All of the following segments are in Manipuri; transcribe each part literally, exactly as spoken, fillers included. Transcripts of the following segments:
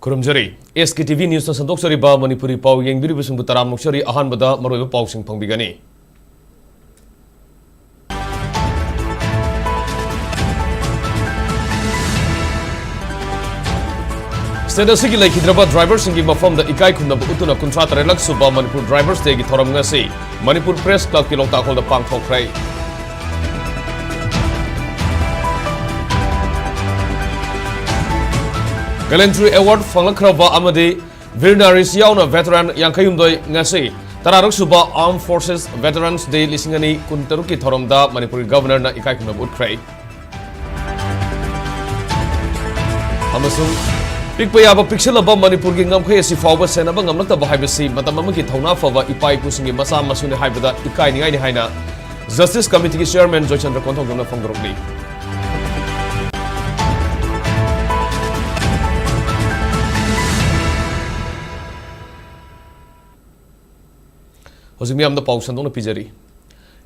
ꯈꯨꯔꯨꯝꯖꯔꯤ꯫ ꯑꯦꯁ ꯀꯦ ꯇꯤ ꯚꯤ ꯅ꯭ꯌꯨꯁꯅ ꯁꯟꯗꯣꯛꯆꯔꯤꯕ ꯃꯅꯤꯄꯨꯔꯤ ꯄꯥꯎ ꯌꯦꯡꯕꯤꯔꯤꯕꯁꯤꯡꯕꯨ ꯇꯔꯥꯝꯅ ꯑꯣꯛꯆꯔꯤ꯫ ꯑꯍꯥꯟꯕꯗ ꯃꯔꯨꯑꯣꯏꯕ ꯄꯥꯎꯁꯤꯡ ꯐꯪꯕꯤꯒꯅꯤ꯫ ꯁ꯭ꯇꯦꯠ ꯑꯁꯤꯒꯤ ꯂꯩꯈꯤꯗ꯭ꯔꯕ ꯗ꯭ꯔꯥꯏꯚꯔꯁꯤꯡꯒꯤ ꯃꯐꯝꯗ ꯏꯀꯥꯏ ꯈꯨꯝꯅꯕ ꯎꯠꯇꯨꯅ ꯀꯨꯟꯊ꯭ꯔꯥ ꯇꯔꯦꯠꯂꯛ ꯁꯨꯕ ꯃꯅꯤꯄꯨꯔ ꯗ꯭ꯔꯥꯏꯚꯔꯁ ꯗꯦꯒꯤ ꯊꯧꯔꯝ ꯉꯁꯤ ꯃꯅꯤꯄꯨꯔ ꯄ꯭ꯔꯦꯁ ꯀ꯭ꯂꯕꯀꯤ ꯂꯣꯛꯇꯥꯛ ꯍꯣꯜꯗ ꯄꯥꯡꯊꯣꯛꯈ꯭ꯔꯦ꯫ ꯒꯦꯂꯦꯟꯇ꯭ꯔꯤ ꯑꯦꯋꯥꯔꯗ ꯐꯪꯂꯛꯈ꯭ꯔꯕ ꯑꯃꯗꯤ ꯚꯤꯔ ꯅꯥꯔꯤꯁ ꯌꯥꯎꯅ ꯚꯦꯇꯔꯥꯟ ꯌꯥꯡꯈꯩ ꯍꯨꯝꯗꯣꯏ ꯉꯁꯤ ꯇꯔꯥꯔꯛ ꯁꯨꯕ ꯑꯥꯔꯝ ꯐꯣꯔꯁꯦꯁ ꯚꯦꯇꯔꯥꯟꯁ ꯗꯦ ꯂꯤꯁꯤꯡ ꯑꯅꯤ ꯀꯨꯟꯇꯔꯨꯛꯀꯤ ꯊꯧꯔꯝꯗ ꯃꯅꯤꯄꯨꯔꯒꯤ ꯒꯚꯔꯅꯔꯅ ꯏꯀꯥꯏ ꯈꯨꯝꯅꯕ ꯎꯠꯈ꯭ꯔꯦ꯫ ꯑꯃꯁꯨꯡ ꯄꯤꯛꯄ ꯌꯥꯕ ꯄꯤꯛꯁꯤꯜꯂꯕ ꯃꯅꯤꯄꯨꯔꯒꯤ ꯉꯝꯈꯩ ꯑꯁꯤ ꯐꯥꯎꯕ ꯁꯦꯟꯅꯕ ꯉꯝꯂꯛꯇꯕ ꯍꯥꯏꯕꯁꯤ ꯃꯇꯝ ꯑꯃꯒꯤ ꯊꯧꯅꯥ ꯐꯕ ꯏꯄꯥ ꯏꯄꯨꯁꯤꯡꯒꯤ ꯃꯆꯥ ꯃꯁꯨꯅꯤ ꯍꯥꯏꯕꯗ ꯏꯀꯥꯏꯅꯤꯡꯉꯥꯏꯅꯤ ꯍꯥꯏꯅ ꯖꯁꯇꯤꯁ ꯀꯃꯤꯇꯤꯒꯤ ꯆꯤꯌꯔꯃꯦꯟ ꯖꯣꯏꯆꯟꯗ꯭ꯔ ꯀꯣꯟꯊꯧꯖꯝꯅ ꯐꯣꯡꯗꯣꯔꯛꯂꯤ꯫ ꯍꯧꯖꯤꯛ ꯃꯤꯌꯥꯝꯗ ꯄꯥꯎ ꯁꯟꯗꯣꯛꯅ ꯄꯤꯖꯔꯤ꯫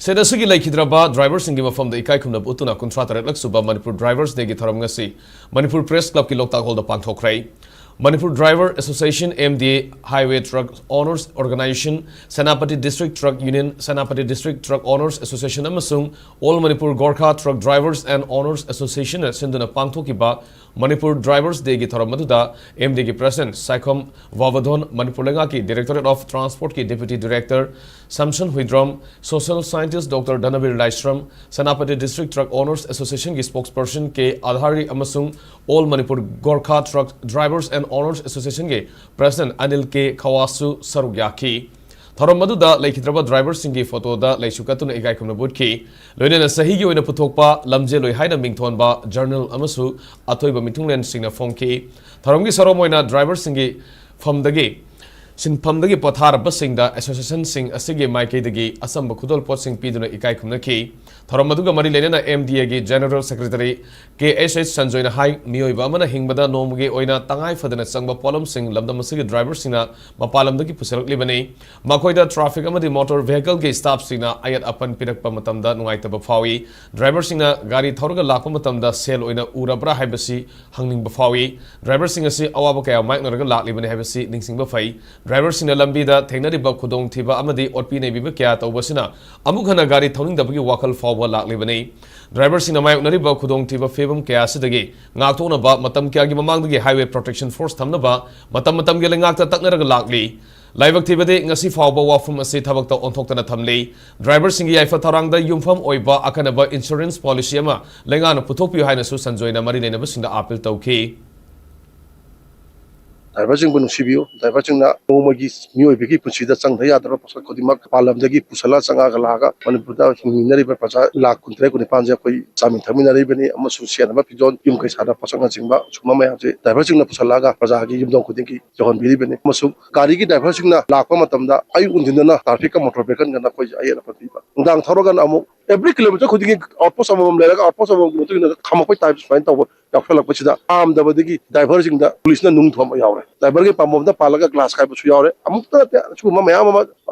ꯁ꯭ꯇꯦꯠ ꯑꯁꯤꯒꯤ ꯂꯩꯈꯤꯗ꯭ꯔꯕ ꯗ꯭ꯔꯥꯏꯚꯔꯁꯤꯡꯒꯤ ꯃꯐꯝꯗ ꯏꯀꯥꯏ ꯈꯨꯝꯅꯕ ꯎꯠꯇꯨꯅ ꯀꯨꯟꯊ꯭ꯔꯥ ꯇꯔꯦꯠꯂꯛ ꯁꯨꯕ ꯃꯅꯤꯄꯨꯔ ꯗ꯭ꯔꯥꯏꯚꯔꯁ ꯗꯦꯒꯤ ꯊꯧꯔꯝ ꯉꯁꯤ ꯃꯅꯤꯄꯨꯔ ꯄ꯭ꯔꯦꯁ ꯀ꯭ꯂꯕꯀꯤ ꯂꯣꯛꯇꯥꯛ ꯍꯣꯜꯗ ꯄꯥꯡꯊꯣꯛꯈ꯭ꯔꯦ꯫ Manipur driver association, M D A, highway truck owners organisation, Senapati district truck union, Senapati district truck owners association ꯑꯃꯁꯨꯡ all Manipur Gorkha truck drivers and owners ꯑꯦꯁꯣꯁꯤꯌꯦꯁꯟꯅ ꯁꯤꯟꯗꯨꯅ ꯄꯥꯡꯊꯣꯛꯈꯤꯕ ꯃꯅꯤꯄꯨꯔ ꯗ꯭ꯔꯥꯏꯚꯔꯁ ꯗꯦꯒꯤ ꯊꯧꯔꯝ ꯑꯗꯨꯗ ꯑꯦꯝ ꯗꯤ ꯑꯦꯒꯤ ꯄ꯭ꯔꯦꯁꯤꯗꯦꯟꯠ ꯁꯥꯏꯈꯣꯝ ꯚꯕꯙꯣꯟ, ꯃꯅꯤꯄꯨꯔ ꯂꯩꯉꯥꯛꯀꯤ ꯗꯥꯏꯔꯦꯛꯇꯣꯔꯦꯠ ꯑꯣꯐ ꯇ꯭ꯔꯥꯟꯁꯄꯣꯔꯠꯀꯤ deputy director Samson Huidrom, social scientist doctor Dhanabir Laishram, Senapati district truck owners ꯑꯦꯁꯣꯁꯤꯌꯦꯁꯟꯒꯤ ꯁ꯭ꯄꯣꯛꯁꯄꯔꯁꯟ ꯀꯦ ꯑꯙꯥꯔꯤ ꯑꯃꯁꯨꯡ all Manipur Gorkha truck drivers and owners ꯑꯦꯁꯣꯁꯤꯌꯦꯁꯟꯒꯤ ꯄ꯭ꯔꯦꯁꯤꯗꯦꯟꯠ ꯑꯅꯤꯜ ꯀꯦ ꯈꯋꯥꯁꯁꯨ ꯁꯔꯨꯛ ꯌꯥꯈꯤ꯫ ꯊꯧꯔꯝ ꯑꯗꯨꯗ ꯂꯩꯈꯤꯗ꯭ꯔꯕ ꯗ꯭ꯔꯥꯏꯚꯔꯁꯤꯡꯒꯤ ꯐꯣꯇꯣꯗ ꯂꯩꯁꯨ ꯀꯠꯇꯨꯅ ꯏꯀꯥꯏ ꯈꯨꯝꯅꯕ ꯎꯠꯈꯤ꯫ ꯂꯣꯏꯅꯅ ꯆꯍꯤꯒꯤ ꯑꯣꯏꯅ ꯄꯨꯊꯣꯛꯄ ꯂꯝꯖꯦꯜ ꯑꯣꯏ ꯍꯥꯏꯅ ꯃꯤꯡꯊꯣꯟꯕ ꯖꯔꯅꯦꯜ ꯑꯃꯁꯨ ꯑꯊꯣꯏꯕ ꯃꯤꯊꯨꯡꯂꯦꯟꯁꯤꯡꯅ ꯐꯣꯡꯈꯤ꯫ ꯊꯧꯔꯝꯒꯤ ꯁꯔꯨꯛ ꯑꯣꯏꯅ ꯗ꯭ꯔꯥꯏꯚꯔꯁꯤꯡꯒꯤ ꯐꯝꯗꯒꯤ ꯁꯤꯟꯐꯝꯗꯒꯤ ꯄꯣꯊꯥꯔꯕꯁꯤꯡꯗ ꯑꯦꯁꯣꯁꯤꯌꯦꯁꯟꯁꯤꯡ ꯑꯁꯤꯒꯤ ꯃꯥꯏꯀꯩꯗꯒꯤ ꯑꯆꯝꯕ ꯈꯨꯗꯣꯜꯄꯣꯠꯁꯤꯡ ꯄꯤꯗꯨꯅ ꯏꯀꯥꯏ ꯈꯨꯝꯅꯈꯤ꯫ ꯊꯧꯔꯝ ꯑꯗꯨꯒ ꯃꯔꯤ ꯂꯩꯅꯅ M D Aꯒꯤ General Secretary K H H ꯁꯟꯖꯣꯏꯅ ꯍꯥꯏ, ꯃꯤꯑꯣꯏꯕ ꯑꯃꯅ ꯍꯤꯡꯕꯗ ꯅꯣꯡꯃꯒꯤ ꯑꯣꯏꯅ ꯇꯉꯥꯏ ꯐꯗꯅ ꯆꯪꯕ ꯄꯣꯠꯂꯝꯁꯤꯡ ꯂꯝꯗꯝ ꯑꯁꯤꯒꯤ ꯗ꯭ꯔꯥꯏꯚꯔꯁꯤꯡꯅ ꯃꯄꯥꯟ ꯂꯝꯗꯒꯤ ꯄꯨꯁꯤꯜꯂꯛꯂꯤꯕꯅꯤ꯫ ꯃꯈꯣꯏꯗ ꯇ꯭ꯔꯥꯐꯤꯛ ꯑꯃꯗꯤ ꯃꯣꯇꯣꯔ ꯚꯦꯍꯤꯀꯜꯒꯤ ꯁ꯭ꯇꯥꯐꯁꯤꯡꯅ ꯑꯌꯦꯠ ꯑꯄꯟ ꯄꯤꯔꯛꯄ ꯃꯇꯝꯗ ꯅꯨꯡꯉꯥꯏꯇꯕ ꯐꯥꯎꯏ꯫ ꯗ꯭ꯔꯥꯏꯚꯔꯁꯤꯡꯅ ꯒꯥꯔꯤ ꯊꯧꯔꯒ ꯂꯥꯛꯄ ꯃꯇꯝꯗ ꯁꯦꯜ ꯑꯣꯏꯅ ꯎꯔꯕ꯭ꯔꯥ ꯍꯥꯏꯕꯁꯤ ꯍꯪꯅꯤꯡꯕ ꯐꯥꯎꯏ꯫ ꯗ꯭ꯔꯥꯏꯚꯔꯁꯤꯡ ꯑꯁꯤ ꯑꯋꯥꯕ ꯀꯌꯥ ꯃꯥꯌꯣꯛꯅꯔꯒ ꯂꯥꯛꯂꯤꯕꯅꯤ ꯍꯥꯏꯕꯁꯤ ꯅꯤꯡꯁꯤꯡꯕ ꯐꯩ꯫ ꯗ꯭ꯔꯥꯏꯚꯔꯁꯤꯡꯅ ꯂꯝꯕꯤꯗ ꯊꯦꯡꯅꯔꯤꯕ ꯈꯨꯗꯣꯡꯊꯤꯕ ꯑꯃꯗꯤ ꯑꯣꯠꯄꯤ ꯅꯩꯕꯤꯕ ꯀꯌꯥ ꯇꯧꯕꯁꯤꯅ ꯑꯃꯨꯛ ꯍꯟꯅ ꯒꯥꯔꯤ ꯊꯧꯅꯤꯡꯗꯕꯒꯤ ꯋꯥꯈꯜ ꯐꯥꯎꯕ ꯂꯥꯛꯂꯤꯕꯅꯤ꯫ ꯗ꯭ꯔꯥꯏꯚꯔꯁꯤꯡꯅ ꯃꯥꯌꯣꯛꯅꯔꯤꯕ ꯈꯨꯗꯣꯡꯊꯤꯕ ꯐꯤꯕꯝ ꯀꯌꯥ ꯑꯁꯤꯗꯒꯤ ꯉꯥꯛꯊꯣꯛꯅꯕ ꯃꯇꯝ ꯀꯌꯥꯒꯤ ꯃꯃꯥꯡꯗꯒꯤ Highway Protection Force ꯊꯝꯅꯕ ꯃꯇꯝ ꯃꯇꯝꯒꯤ ꯂꯩꯉꯥꯛꯇ ꯇꯛꯅꯔꯒ ꯂꯥꯛꯂꯤ꯫ ꯂꯥꯏꯕꯛ ꯊꯤꯕꯗꯤ, ꯉꯁꯤ ꯐꯥꯎꯕ ꯋꯥꯐꯝ ꯑꯁꯤ ꯊꯕꯛꯇ ꯑꯣꯟꯊꯣꯛꯇꯅ ꯊꯝꯂꯤ꯫ ꯗ꯭ꯔꯥꯏꯚꯔꯁꯤꯡꯒꯤ ꯌꯥꯏꯐ ꯊꯧꯔꯥꯡꯗ ꯌꯨꯝꯐꯝ ꯑꯣꯏꯕ ꯑꯈꯟꯅꯕ ꯏꯟꯁꯨꯔꯦꯟꯁ ꯄꯣꯂꯤꯁꯤ ꯑꯃ ꯂꯩꯉꯥꯛꯅ ꯄꯨꯊꯣꯛꯄꯤꯌꯨ ꯍꯥꯏꯅꯁꯨ ꯁꯟꯖꯣꯏꯅ ꯃꯔꯤ ꯂꯩꯅꯕꯁꯤꯡꯗ ꯑꯥꯄꯤꯜ ꯇꯧꯈꯤ꯫ ꯗ꯭ꯔꯥꯏꯚꯔꯁꯤꯡꯕꯨ ꯅꯨꯡꯁꯤꯕꯤꯌꯨ꯫ ꯗ꯭ꯔꯥꯏꯚꯔꯁꯤꯡꯅ ꯅꯣꯡꯃꯒꯤ ꯃꯤꯑꯣꯏꯕꯒꯤ ꯄꯨꯟꯁꯤꯗ ꯆꯪꯗ ꯌꯥꯗ꯭ꯔꯕ ꯄꯣꯠꯁꯛ ꯈꯨꯗꯤꯡꯃꯛ ꯃꯄꯥꯟ ꯂꯝꯗꯒꯤ ꯄꯨꯁꯜꯂ ꯆꯪꯉꯛꯑꯒ ꯂꯥꯛꯑꯒ ꯃꯅꯤꯄꯨꯔꯗ ꯍꯤꯡꯃꯤꯟꯅꯔꯤꯕ ꯄ꯭ꯔꯖꯥ ꯂꯥꯈ ꯀꯨꯟꯇꯔꯦꯠ ꯀꯨꯟꯅꯤꯄꯥꯟꯁꯦ ꯑꯩꯈꯣꯏ ꯆꯥꯃꯤꯟ ꯊꯛꯃꯤꯟꯅꯔꯤꯕꯅꯤ ꯑꯃꯁꯨꯡ ꯁꯦꯟꯅꯕ ꯐꯤꯖꯣꯜ, ꯌꯨꯝ ꯀꯩ ꯁꯥꯗꯕ ꯄꯣꯠꯁꯛꯅꯆꯤꯡꯕ ꯁꯨꯝꯕ ꯃꯌꯥꯝꯁꯦ ꯗ꯭ꯔꯥꯏꯚꯔꯁꯤꯡꯅ ꯄꯨꯁꯜꯂꯛꯑꯒ ꯄ꯭ꯔꯖꯥꯒꯤ ꯌꯨꯝꯊꯣꯡ ꯈꯨꯗꯤꯡꯒꯤ ꯌꯧꯍꯟꯕꯤꯔꯤꯕꯅꯤ꯫ ꯑꯃꯁꯨꯡ ꯒꯥꯔꯤꯒꯤ ꯗ꯭ꯔꯥꯏꯚꯔꯁꯤꯡꯅ ꯂꯥꯛꯄ ꯃꯇꯝꯗ ꯑꯌꯨꯛ ꯅꯨꯡꯊꯤꯟꯗꯅ ꯇ꯭ꯔꯥꯐꯤꯛꯀ ꯃꯣꯇꯣꯔ ꯚꯦꯍꯤꯀꯜꯒꯅ ꯑꯩꯈꯣꯏꯁꯦ ꯑꯌꯦꯠ ꯑꯄꯟ ꯄꯤꯕ, ꯅꯨꯡꯗꯥꯡ ꯊꯧꯔꯒꯅ ꯑꯃꯨꯛ ꯑꯦꯕ꯭ꯔꯤ ꯀꯤꯂꯣꯃꯤꯇꯔ ꯈꯨꯗꯤꯡꯒꯤ ꯑꯥꯎꯠꯄꯣꯁ ꯑꯃꯃꯝ ꯂꯩꯔꯒ ꯑꯥꯎꯠꯄꯣꯁ ꯑꯃꯃꯝꯒꯤ ꯃꯇꯨꯡ ꯏꯟꯅ ꯈꯥꯝꯃꯛꯄꯩ ꯇꯥꯏꯞ ꯁꯨꯃꯥꯏꯅ ꯇꯧꯕ ꯌꯥꯎꯁꯜꯂꯛꯄꯁꯤꯗ ꯄꯥꯝꯗꯕꯗꯒꯤ ꯗ꯭ꯔꯥꯏꯚꯔꯁꯤꯡꯗ ꯄꯨꯂꯤꯁꯅ ꯅꯨꯡ ꯊꯣꯝꯕ ꯌꯥꯎꯔꯦ, ꯗ꯭ꯔꯥꯏꯚꯔꯒꯤ ꯄꯥꯝꯕꯣꯝꯗ ꯄꯥꯜꯂꯒ ꯒ꯭ꯂꯥꯁ ꯀꯥꯏꯕꯁꯨ ꯌꯥꯎꯔꯦ꯫ ꯑꯃꯨꯛꯇ ꯅꯠꯇꯦ, ꯁꯤꯒꯨꯝꯕ ꯃꯌꯥꯝ ꯑꯃ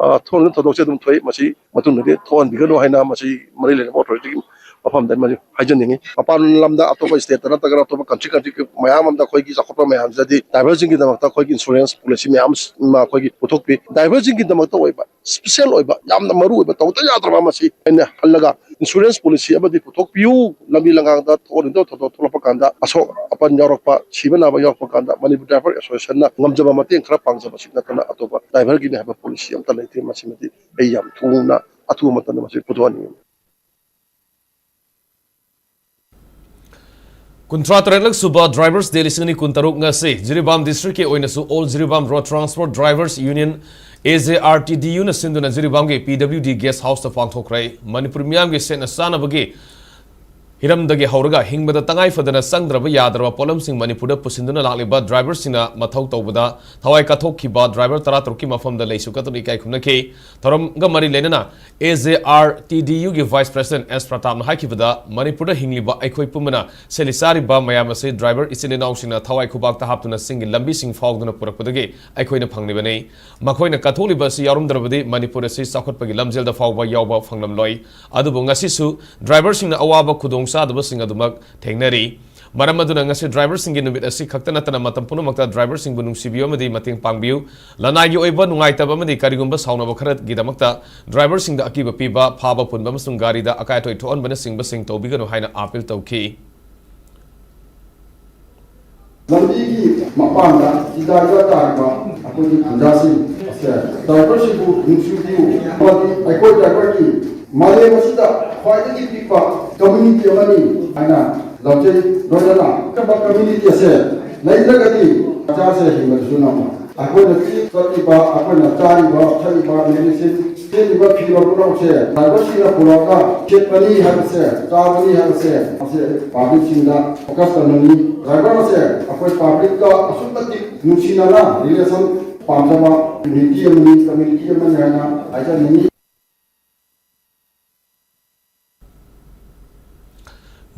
ꯊꯣꯛꯍꯟꯕ ꯊꯧꯗꯣꯛꯁꯦ ꯑꯗꯨꯝ ꯊꯣꯛꯏ꯫ ꯃꯁꯤ ꯃꯇꯨꯡꯗꯗꯤ ꯊꯣꯛꯍꯟꯕꯤꯒꯅꯨ ꯍꯥꯏꯅ ꯃꯁꯤ ꯃꯔꯤ ꯂꯩꯅꯕ ꯑꯣꯊꯣꯔꯤꯇꯤꯒꯤ ꯃꯐꯝꯗ ꯃꯁꯤ ꯍꯥꯏꯖꯅꯤꯡꯉꯤ꯫ ꯃꯄꯥꯟ ꯂꯝꯗ ꯑꯇꯣꯞꯄ ꯁ꯭ꯇꯦꯠꯇ ꯅꯠꯇ꯭ꯔꯒꯅ ꯑꯇꯣꯞꯄ ꯀꯟꯇ꯭ꯔꯤ ꯀꯟꯇ꯭ꯔꯤ ꯃꯌꯥꯝ ꯑꯃꯗ ꯑꯩꯈꯣꯏꯒꯤ ꯆꯥꯎꯈꯠꯄ ꯃꯌꯥꯝꯁꯤꯗꯗꯤ ꯗ꯭ꯔꯥꯏꯚꯔꯁꯤꯡꯒꯤꯗꯃꯛꯇ ꯑꯩꯈꯣꯏꯒꯤ ꯏꯟꯁꯨꯔꯦꯟꯁ ꯄꯣꯂꯤꯁꯤ ꯃꯌꯥꯝ ꯑꯃ ꯑꯩꯈꯣꯏꯒꯤ ꯄꯨꯊꯣꯛꯄꯤ꯫ ꯗ꯭ꯔꯥꯏꯚꯔꯁꯤꯡꯒꯤꯗꯃꯛꯇ ꯑꯣꯏꯕ ꯁ꯭ꯄꯤꯁꯦꯜ ꯑꯣꯏꯕ, ꯌꯥꯝꯅ ꯃꯔꯨ ꯑꯣꯏꯕ, ꯇꯧꯗ ꯌꯥꯗ꯭ꯔꯕ ꯑꯃꯁꯤ ꯑꯩꯅ ꯍꯜꯂꯒ ꯏꯟꯁꯨꯔꯦꯟꯁ ꯄꯣꯂꯤꯁꯤ ꯑꯃꯗꯤ ꯄꯨꯊꯣꯛꯄꯤꯌꯨ꯫ ꯂꯝꯕꯤ ꯂꯝꯉꯥꯡꯗ ꯊꯣꯛꯍꯟꯅꯤꯡꯗꯕ ꯊꯧꯗꯣꯛ ꯊꯣꯛꯂꯛꯄ ꯀꯥꯟꯗ, ꯑꯁꯣꯛ ꯑꯄꯟ ꯌꯥꯎꯔꯛꯄ, ꯁꯤꯕ ꯅꯥꯕ ꯌꯥꯎꯔꯛꯄ ꯀꯥꯟꯗ ꯃꯅꯤꯄꯨꯔ ꯗ꯭ꯔꯥꯏꯚꯔ ꯑꯦꯁꯣꯁꯤꯌꯦꯁꯟꯅ ꯉꯝꯖꯕ ꯃꯇꯦꯡ ꯈꯔ ꯄꯥꯡꯖꯕꯁꯤ ꯅꯠꯇꯅ ꯑꯇꯣꯞꯄ ꯗ꯭ꯔꯥꯏꯚꯔꯒꯤꯅꯤ ꯍꯥꯏꯕ ꯄꯣꯂꯤꯁꯤ ꯑꯝꯇ ꯂꯩꯇꯦ꯫ ꯃꯁꯤꯃꯗꯤ ꯑꯩ ꯌꯥꯝ ꯊꯨꯅ, ꯑꯊꯨꯕ ꯃꯇꯝꯗ ꯃꯁꯤ ꯄꯨꯊꯣꯛꯍꯟꯅꯤꯡꯉꯤ꯫ ꯀꯨꯟꯊ꯭ꯔꯥ ꯇꯔꯦꯠꯂꯛ ꯁꯨꯕ ꯗ꯭ꯔꯥꯏꯚꯔꯁ ꯗꯦ ꯂꯤꯁꯤꯡ ꯑꯅꯤ ꯀꯨꯟꯇꯔꯨꯛ ꯉꯁꯤ ꯖꯤꯔꯤꯕꯥꯝ ꯗꯤꯁꯇ꯭ꯔꯤꯛꯀꯤ ꯑꯣꯏꯅꯁꯨ All Jiribam Road Transport Drivers Union, A J R T D U ꯅ ꯁꯤꯟꯗꯨꯅ ꯖꯤꯔꯤꯕꯥꯝꯒꯤ P W D Guest House ꯇ ꯄꯥꯡꯊꯣꯛꯈ꯭ꯔꯦ꯫ ꯃꯅꯤꯄꯨꯔ ꯃꯤꯌꯥꯝꯒꯤ ꯁꯦꯠꯅ ꯆꯥꯅꯕꯒꯤ ꯏꯔꯝꯗꯒꯤ ꯍꯧꯔꯒ ꯍꯤꯡꯕꯗ ꯇꯉꯥꯏ ꯐꯗꯅ ꯆꯪꯗ꯭ꯔꯕ ꯌꯥꯗ꯭ꯔꯕ ꯄꯣꯠꯂꯝꯁꯤꯡ ꯃꯅꯤꯄꯨꯔꯗ ꯄꯨꯁꯤꯟꯗꯨꯅ ꯂꯥꯛꯂꯤꯕ ꯗ꯭ꯔꯥꯏꯚꯔꯁꯤꯡꯅ ꯃꯊꯧ ꯇꯧꯕꯗ ꯊꯋꯥꯏ ꯀꯠꯊꯣꯛꯈꯤꯕ ꯗ꯭ꯔꯥꯏꯚꯔ ꯇꯔꯥꯇꯔꯨꯛꯀꯤ ꯃꯐꯝꯗ ꯂꯩꯁꯨ ꯀꯠꯇꯨꯅ ꯏꯀꯥꯏ ꯈꯨꯝꯅꯈꯤ꯫ ꯊꯧꯔꯝꯒ ꯃꯔꯤ ꯂꯩꯅꯅ A J R T D U ꯒꯤ Vice President S ꯄ꯭ꯔꯇꯥꯞꯅ ꯍꯥꯏꯈꯤꯕꯗ, ꯃꯅꯤꯄꯨꯔꯗ ꯍꯤꯡꯂꯤꯕ ꯑꯩꯈꯣꯏ ꯄꯨꯝꯕꯅ ꯁꯦꯜꯂꯤ ꯆꯥꯔꯤꯕ ꯃꯌꯥꯝ ꯑꯁꯤ ꯗ꯭ꯔꯥꯏꯚꯔ ꯏꯆꯤꯜ ꯏꯅꯥꯎꯁꯤꯡꯅ ꯊꯋꯥꯏ ꯈꯨꯕꯥꯛꯇ ꯍꯥꯞꯇꯨꯅ ꯆꯤꯡꯒꯤ ꯂꯝꯕꯤꯁꯤꯡ ꯐꯥꯎꯗꯨꯅ ꯄꯨꯔꯛꯄꯗꯒꯤ ꯑꯩꯈꯣꯏꯅ ꯐꯪꯂꯤꯕꯅꯤ꯫ ꯃꯈꯣꯏꯅ ꯀꯠꯊꯣꯛꯂꯤꯕ ꯑꯁꯤ ꯌꯥꯎꯔꯝꯗ꯭ꯔꯕꯗꯤ ꯃꯅꯤꯄꯨꯔ ꯑꯁꯤ ꯆꯥꯎꯈꯠꯄꯒꯤ ꯂꯝꯖꯦꯜꯗ ꯐꯥꯎꯕ ꯌꯥꯎꯕ ꯐꯪꯂꯝꯂꯣꯏ꯫ ꯑꯗꯨꯕꯨ ꯉꯁꯤꯁꯨ ꯗ꯭ꯔꯥꯏꯚꯔꯁꯤꯡꯅ ꯑꯋꯥꯕ ꯈꯨꯗꯣꯡꯆꯥꯗꯕꯁꯤꯡ ꯑꯗꯨꯃꯛ ꯊꯦꯡꯅꯔꯤ꯫ ꯃꯔꯝ ꯑꯗꯨꯅ ꯉꯁꯤ ꯗ꯭ꯔꯥꯏꯚꯔꯁꯤꯡꯒꯤ ꯅꯨꯃꯤꯠ ꯑꯁꯤ ꯈꯛꯇ ꯅꯠꯇꯅ ꯃꯇꯝ ꯄꯨꯝꯅꯃꯛꯇ ꯗ꯭ꯔꯥꯏꯚꯔꯁꯤꯡꯕꯨ ꯅꯨꯡꯁꯤꯕꯤꯌꯨ ꯑꯃꯗꯤ ꯃꯇꯦꯡ ꯄꯥꯡꯕꯤꯌꯨ꯫ ꯂꯅꯥꯏꯒꯤ ꯑꯣꯏꯕ ꯅꯨꯡꯉꯥꯏꯇꯕ ꯑꯃꯗꯤ ꯀꯔꯤꯒꯨꯝꯕ ꯁꯥꯎꯅꯕ ꯈꯔꯒꯤꯗꯃꯛꯇ ꯗ꯭ꯔꯥꯏꯚꯔꯁꯤꯡꯗ ꯑꯀꯤꯕ ꯄꯤꯕ, ꯐꯥꯕ ꯄꯨꯟꯕ ꯑꯃꯁꯨꯡ ꯒꯥꯔꯤꯗ ꯑꯀꯥꯏ ꯑꯇꯣꯏ ꯊꯣꯛꯍꯟꯕꯅꯆꯤꯡꯕꯁꯤꯡ ꯇꯧꯕꯤꯒꯅꯨ ꯍꯥꯏꯅ ꯑꯥꯄꯤꯜ ꯇꯧꯈꯤ꯫ ꯂꯝꯕꯤꯒꯤ ꯃꯄꯥꯟꯗ ꯆꯤꯗꯥꯏꯗ ꯇꯥꯔꯤꯕ ꯑꯩꯈꯣꯏꯒꯤ ꯈꯨꯟꯖꯥꯁꯤꯡ ꯑꯁꯦ ꯗ꯭ꯔꯥꯏꯚꯔꯁꯤꯡꯕꯨ ꯅꯨꯡꯁꯤꯕꯤꯌꯨ ꯑꯃꯗꯤ ꯑꯩꯈꯣꯏ ꯗ꯭ꯔꯥꯏꯚꯔꯒꯤ ꯃꯥꯂꯦꯝ ꯑꯁꯤꯗ ꯈ꯭ꯋꯥꯏꯗꯒꯤ ꯄꯤꯛꯄ ꯀꯝꯃ꯭ꯌꯨꯅꯤꯇꯤ ꯑꯃꯅꯤ ꯍꯥꯏꯅ ꯂꯧꯖꯩ꯫ ꯂꯣꯏꯅꯅ ꯑꯀꯟꯕ ꯀꯝꯃ꯭ꯌꯨꯅꯤꯇꯤ ꯑꯁꯦ ꯂꯩꯇ꯭ꯔꯒꯗꯤ ꯄ꯭ꯔꯖꯥꯁꯦ ꯍꯤꯡꯕꯗꯁꯨ ꯉꯝꯃꯣꯏ꯫ ꯑꯩꯈꯣꯏꯅ ꯆꯠꯂꯤꯕ, ꯑꯩꯈꯣꯏꯅ ꯆꯥꯔꯤꯕ, ꯊꯛꯂꯤꯕ, ꯃꯦꯗꯤꯁꯤꯟ, ꯁꯦꯠꯂꯤꯕ ꯐꯤꯔꯣꯜ ꯄꯨꯝꯅꯃꯛꯁꯦ ꯗ꯭ꯔꯥꯏꯚꯔꯁꯤꯡꯅ ꯄꯨꯔꯛꯑꯒ ꯁꯦꯠꯄꯅꯤ ꯍꯥꯏꯕꯁꯦ, ꯆꯥꯕꯅꯤ ꯍꯥꯏꯕꯁꯦ, ꯃꯁꯤ ꯄꯥꯕ꯭ꯂꯤꯛꯁꯤꯡꯗ ꯐꯣꯀꯁ ꯇꯧꯅꯤꯡꯉꯤ꯫ ꯗ꯭ꯔꯥꯏꯚꯔ ꯑꯁꯦ ꯑꯩꯈꯣꯏ ꯄꯥꯕ꯭ꯂꯤꯛꯇ ꯑꯁꯨꯛ ꯃꯇꯤꯛ ꯅꯨꯡꯁꯤꯅꯅ ꯔꯤꯂꯦꯁꯟ ꯄꯥꯝꯖꯕ ꯌꯨꯅꯤꯇꯤ ꯑꯃꯅꯤ, ꯀꯝꯃ꯭ꯌꯨꯅꯤꯇꯤ ꯑꯃꯅꯤ ꯍꯥꯏꯅ ꯍꯥꯏꯖꯅꯤꯡꯉꯤ꯫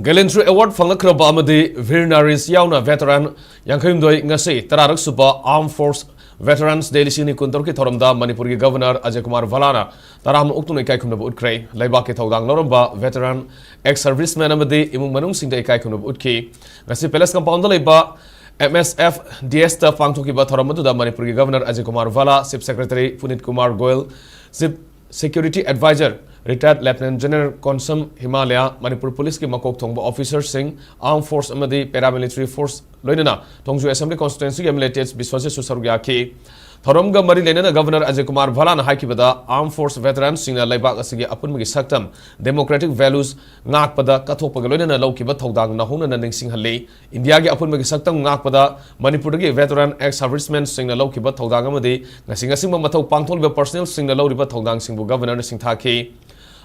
Gallantry Award ꯐꯪꯂꯛꯈ꯭ꯔꯕ ꯑꯃꯗꯤ ꯚꯤꯔ ꯅꯥꯔꯤꯁ ꯌꯥꯎꯅ ꯚꯦꯇꯔꯥꯟ ꯌꯥꯡꯈꯩꯍꯨꯝꯗꯣꯏ ꯉꯁꯤ ꯇꯔꯥꯔꯛ ꯁꯨꯕ Armed Force Veterans Day ꯂꯤꯁꯤꯡ ꯑꯅꯤ ꯀꯨꯟꯇꯔꯨꯛꯀꯤ ꯊꯧꯔꯝꯗ ꯃꯅꯤꯄꯨꯔꯒꯤ ꯒꯚꯔꯅꯔ ꯑꯖꯌ ꯀꯨꯃꯥꯔ ꯚꯂꯥꯅ ꯇꯔꯥ ꯑꯃ ꯑꯣꯛꯇꯨꯅ ꯏꯀꯥꯏ ꯈꯨꯝꯅꯕ ꯎꯠꯈ꯭ꯔꯦ꯫ ꯂꯩꯕꯥꯛꯀꯤ ꯊꯧꯗꯥꯡ ꯂꯧꯔꯝꯕ veteran, ex serviceman ꯑꯃꯗꯤ ꯏꯃꯨꯡ ꯃꯅꯨꯡꯁꯤꯡꯗ ꯏꯀꯥꯏ ꯈꯨꯝꯅꯕ ꯎꯠꯈꯤ꯫ ꯉꯁꯤ Palace Compoundꯗ ꯂꯩꯕ M S F D Sꯇ ꯄꯥꯡꯊꯣꯛꯈꯤꯕ ꯊꯧꯔꯝ ꯑꯗꯨꯗ ꯃꯅꯤꯄꯨꯔꯒꯤ governor Ajay Kumar Bhalla, Chief Secretary Punit Kumar Goyal, Chief Security Advisor, Retired Lieutenant General Konsam Himalaya, Manipur ꯄꯨꯂꯤꯁꯀꯤ ꯃꯀꯣꯛ ꯊꯣꯡꯕ officerꯁꯤꯡ, Armed Force ꯑꯃꯗꯤ Paramilitary Force, ꯂꯣꯏꯅꯅ ꯊꯣꯡꯖꯨ Assembly Constituencyꯒꯤ MLA ꯇꯦꯖ ꯕꯤꯁ꯭ꯋꯖꯤꯠꯁꯨ ꯁꯔꯨꯛ ꯌꯥꯈꯤ꯫ ꯊꯧꯔꯝꯒ ꯃꯔꯤ ꯂꯩꯅꯅ governor Ajay Kumar ꯚꯂꯥꯅ ꯍꯥꯏꯈꯤꯕꯗ, Armed Force veteranꯁꯤꯡꯅ ꯂꯩꯕꯥꯛ ꯑꯁꯤꯒꯤ ꯑꯄꯨꯟꯕꯒꯤ ꯁꯛꯇꯝ, democratic values ꯉꯥꯛꯄꯗ ꯀꯠꯊꯣꯛꯄꯒ ꯂꯣꯏꯅꯅ ꯂꯧꯈꯤꯕ ꯊꯧꯗꯥꯡ ꯅꯧꯍꯧꯅꯅ ꯅꯤꯡꯁꯤꯡꯍꯜꯂꯤ꯫ ꯏꯟꯗꯤꯌꯥꯒꯤ ꯑꯄꯨꯟꯕꯒꯤ ꯁꯛꯇꯝ ꯉꯥꯛꯄꯗ ꯃꯅꯤꯄꯨꯔꯗꯒꯤ veteran, ex servicemanꯁꯤꯡꯅ ꯂꯧꯈꯤꯕ ꯊꯧꯗꯥꯡ ꯑꯃꯗꯤ ꯉꯁꯤ ꯉꯁꯤꯡꯕ ꯃꯊꯧ ꯄꯥꯡꯊꯣꯛꯂꯤꯕ personnelꯁꯤꯡꯅ ꯂꯧꯔꯤꯕ ꯊꯧꯗꯥꯡꯁꯤꯡꯕꯨ ꯒꯚꯔꯅꯔꯅ ꯁꯤꯡꯊꯥꯈꯤ꯫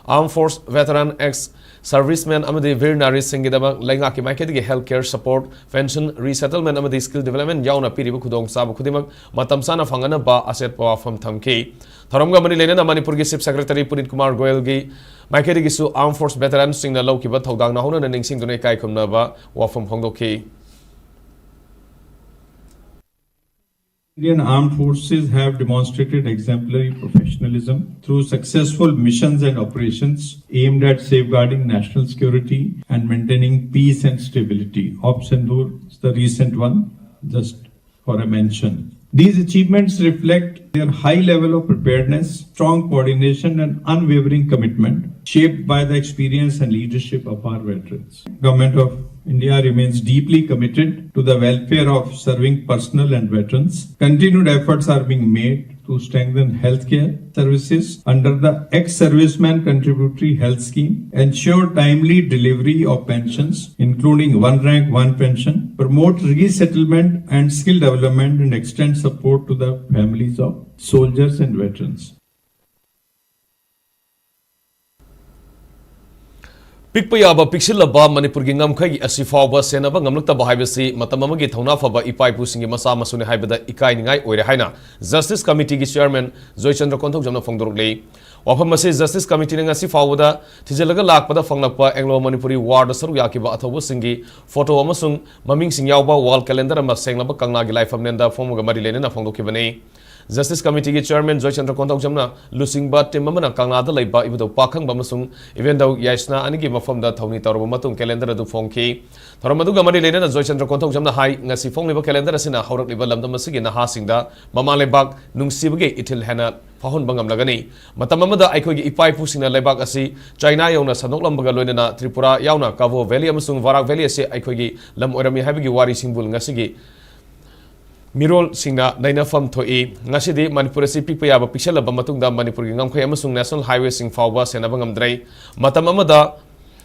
Armed Force Veteran, Ex Servicemen ꯑꯃꯗꯤ ꯚꯤꯔ ꯅꯥꯔꯤꯁꯤꯡꯒꯤꯗꯃꯛ ꯂꯩꯉꯥꯛꯀꯤ ꯃꯥꯏꯀꯩꯗꯒꯤ health care support, pension, resettlement ꯑꯃꯗꯤ skill development ꯌꯥꯎꯅ ꯄꯤꯔꯤꯕ ꯈꯨꯗꯣꯡꯆꯥꯕ ꯈꯨꯗꯤꯡꯃꯛ ꯃꯇꯝ ꯆꯥꯅ ꯐꯪꯅꯅꯕ ꯑꯆꯦꯠꯄ ꯋꯥꯐꯝ ꯊꯝꯈꯤ꯫ ꯊꯧꯔꯝꯒ ꯃꯔꯤ ꯂꯩꯅꯅ ꯃꯅꯤꯄꯨꯔꯒꯤ Chief Secretary Punit Kumar ꯒꯣꯌꯜꯒꯤ ꯃꯥꯏꯀꯩꯗꯒꯤꯁꯨ Armed Force Veteranꯁꯤꯡꯅ ꯂꯧꯈꯤꯕ ꯊꯧꯗꯥꯡ ꯅꯧꯍꯧꯅꯅ ꯅꯤꯡꯁꯤꯡꯗꯨꯅ ꯏꯀꯥꯏ ꯈꯨꯝꯅꯕ ꯋꯥꯐꯝ ꯐꯣꯡꯗꯣꯛꯈꯤ꯫ Indian Armed Forces have demonstrated exemplary professionalism through successful missions and operations aimed at safeguarding national security and maintaining peace and stability. Op Sindoor is the recent one, just for a mention. These achievements reflect their high level of preparedness, strong coordination, and unwavering commitment, shaped by the experience and leadership of our veterans. Government of India remains deeply committed to the welfare of serving personnel and veterans. Continued efforts are being made to strengthen healthcare services under the Ex-Serviceman Contributory Health Scheme, ensure timely delivery of pensions, including one rank, one pension, promote resettlement and skill development, and extend support to the families of soldiers and veterans. ꯄꯤꯛꯄ ꯌꯥꯕ ꯄꯤꯛꯁꯤꯜꯂꯕ ꯃꯅꯤꯄꯨꯔꯒꯤ ꯉꯝꯈꯩ ꯑꯁꯤ ꯐꯥꯎꯕ ꯁꯦꯟꯅꯕ ꯉꯝꯂꯛꯇꯕ ꯍꯥꯏꯕꯁꯤ ꯃꯇꯝ ꯑꯃꯒꯤ ꯊꯧꯅꯥ ꯐꯕ ꯏꯄꯥ ꯏꯄꯨꯁꯤꯡꯒꯤ ꯃꯆꯥ ꯃꯁꯨꯅꯤ ꯍꯥꯏꯕꯗ ꯏꯀꯥꯏꯅꯤꯡꯉꯥꯏ ꯑꯣꯏꯔꯦ ꯍꯥꯏꯅ Justice Committeeꯒꯤ Chairman ꯖꯣꯏꯆꯟꯗ꯭ꯔ ꯀꯣꯟꯊꯧꯖꯝꯅ ꯐꯣꯡꯗꯣꯔꯛꯂꯤ꯫ ꯋꯥꯐꯝ ꯑꯁꯤ Justice Committeeꯅ ꯉꯁꯤ ꯐꯥꯎꯕꯗ ꯊꯤꯖꯤꯜꯂꯒ ꯂꯥꯛꯄꯗ ꯐꯪꯂꯛꯄ Anglo Manipuri Warꯗ ꯁꯔꯨꯛ ꯌꯥꯈꯤꯕ ꯑꯊꯧꯕꯁꯤꯡꯒꯤ photo ꯑꯃꯁꯨꯡ ꯃꯃꯤꯡꯁꯤꯡ ꯌꯥꯎꯕ wall calendar ꯑꯃ ꯁꯦꯡꯂꯕ ꯀꯪꯂꯥꯒꯤ ꯂꯥꯏꯐꯝꯂꯦꯟꯗ ꯐꯣꯡꯕꯒ ꯃꯔꯤ ꯂꯩꯅꯅ ꯐꯣꯡꯗꯣꯛꯈꯤꯕꯅꯤ꯫ Justice Committeeꯒꯤ Chairman ꯖꯣꯏꯆꯟꯗ꯭ꯔ ꯀꯣꯟꯊꯧꯖꯝꯅ ꯂꯨꯆꯤꯡꯕ team ꯑꯃꯅ ꯀꯪꯂꯥꯗ ꯂꯩꯕ ꯏꯕꯨꯙꯧ ꯄꯥꯈꯪꯕ ꯑꯃꯁꯨꯡ ꯏꯕꯦꯟꯙꯧ ꯌꯥꯏꯁꯅꯥ ꯑꯅꯤꯒꯤ ꯃꯐꯝꯗ ꯊꯧꯅꯤ ꯇꯧꯔꯕ ꯃꯇꯨꯡ calendar ꯑꯗꯨ ꯐꯣꯡꯈꯤ꯫ ꯊꯧꯔꯝ ꯑꯗꯨꯒ ꯃꯔꯤ ꯂꯩꯅꯅ ꯖꯣꯏꯆꯟꯗ꯭ꯔ ꯀꯣꯟꯊꯧꯖꯝꯅ ꯍꯥꯏ, ꯉꯁꯤ ꯐꯣꯡꯂꯤꯕ calendar ꯑꯁꯤꯅ ꯍꯧꯔꯛꯂꯤꯕ ꯂꯝꯗꯝ ꯑꯁꯤꯒꯤ ꯅꯍꯥꯁꯤꯡꯗ ꯃꯃꯥ ꯂꯩꯕꯥꯛ ꯅꯨꯡꯁꯤꯕꯒꯤ ꯏꯊꯤꯜ ꯍꯦꯟꯅ ꯐꯥꯎꯍꯟꯕ ꯉꯝꯂꯒꯅꯤ꯫ ꯃꯇꯝ ꯑꯃꯗ ꯑꯩꯈꯣꯏꯒꯤ ꯏꯄꯥ ꯏꯄꯨꯁꯤꯡꯅ ꯂꯩꯕꯥꯛ ꯑꯁꯤ ꯆꯥꯏꯅꯥ ꯌꯧꯅ ꯁꯟꯗꯣꯛꯂꯝꯕꯒ ꯂꯣꯏꯅꯅ ꯇ꯭ꯔꯤꯄꯨꯔꯥ ꯌꯥꯎꯅ ꯀꯥꯕꯣ Valley ꯑꯃꯁꯨꯡ ꯕꯔꯥꯛ Valley ꯑꯁꯤ ꯑꯩꯈꯣꯏꯒꯤ ꯂꯝ ꯑꯣꯏꯔꯝꯃꯤ ꯍꯥꯏꯕꯒꯤ ꯋꯥꯔꯤꯁꯤꯡꯕꯨ ꯉꯁꯤꯒꯤ ꯃꯤꯔꯣꯜꯁꯤꯡꯅ ꯅꯩꯅꯐꯝ ꯊꯣꯛꯏ꯫ ꯉꯁꯤꯗꯤ ꯃꯅꯤꯄꯨꯔ ꯑꯁꯤ ꯄꯤꯛꯄ ꯌꯥꯕ ꯄꯤꯛꯁꯜꯂꯕ ꯃꯇꯨꯡꯗ ꯃꯅꯤꯄꯨꯔꯒꯤ ꯉꯝꯈꯩ ꯑꯃꯁꯨꯡ national highwayꯁꯤꯡ ꯐꯥꯎꯕ ꯁꯦꯟꯅꯕ ꯉꯝꯗ꯭ꯔꯦ꯫ ꯃꯇꯝ ꯑꯃꯗ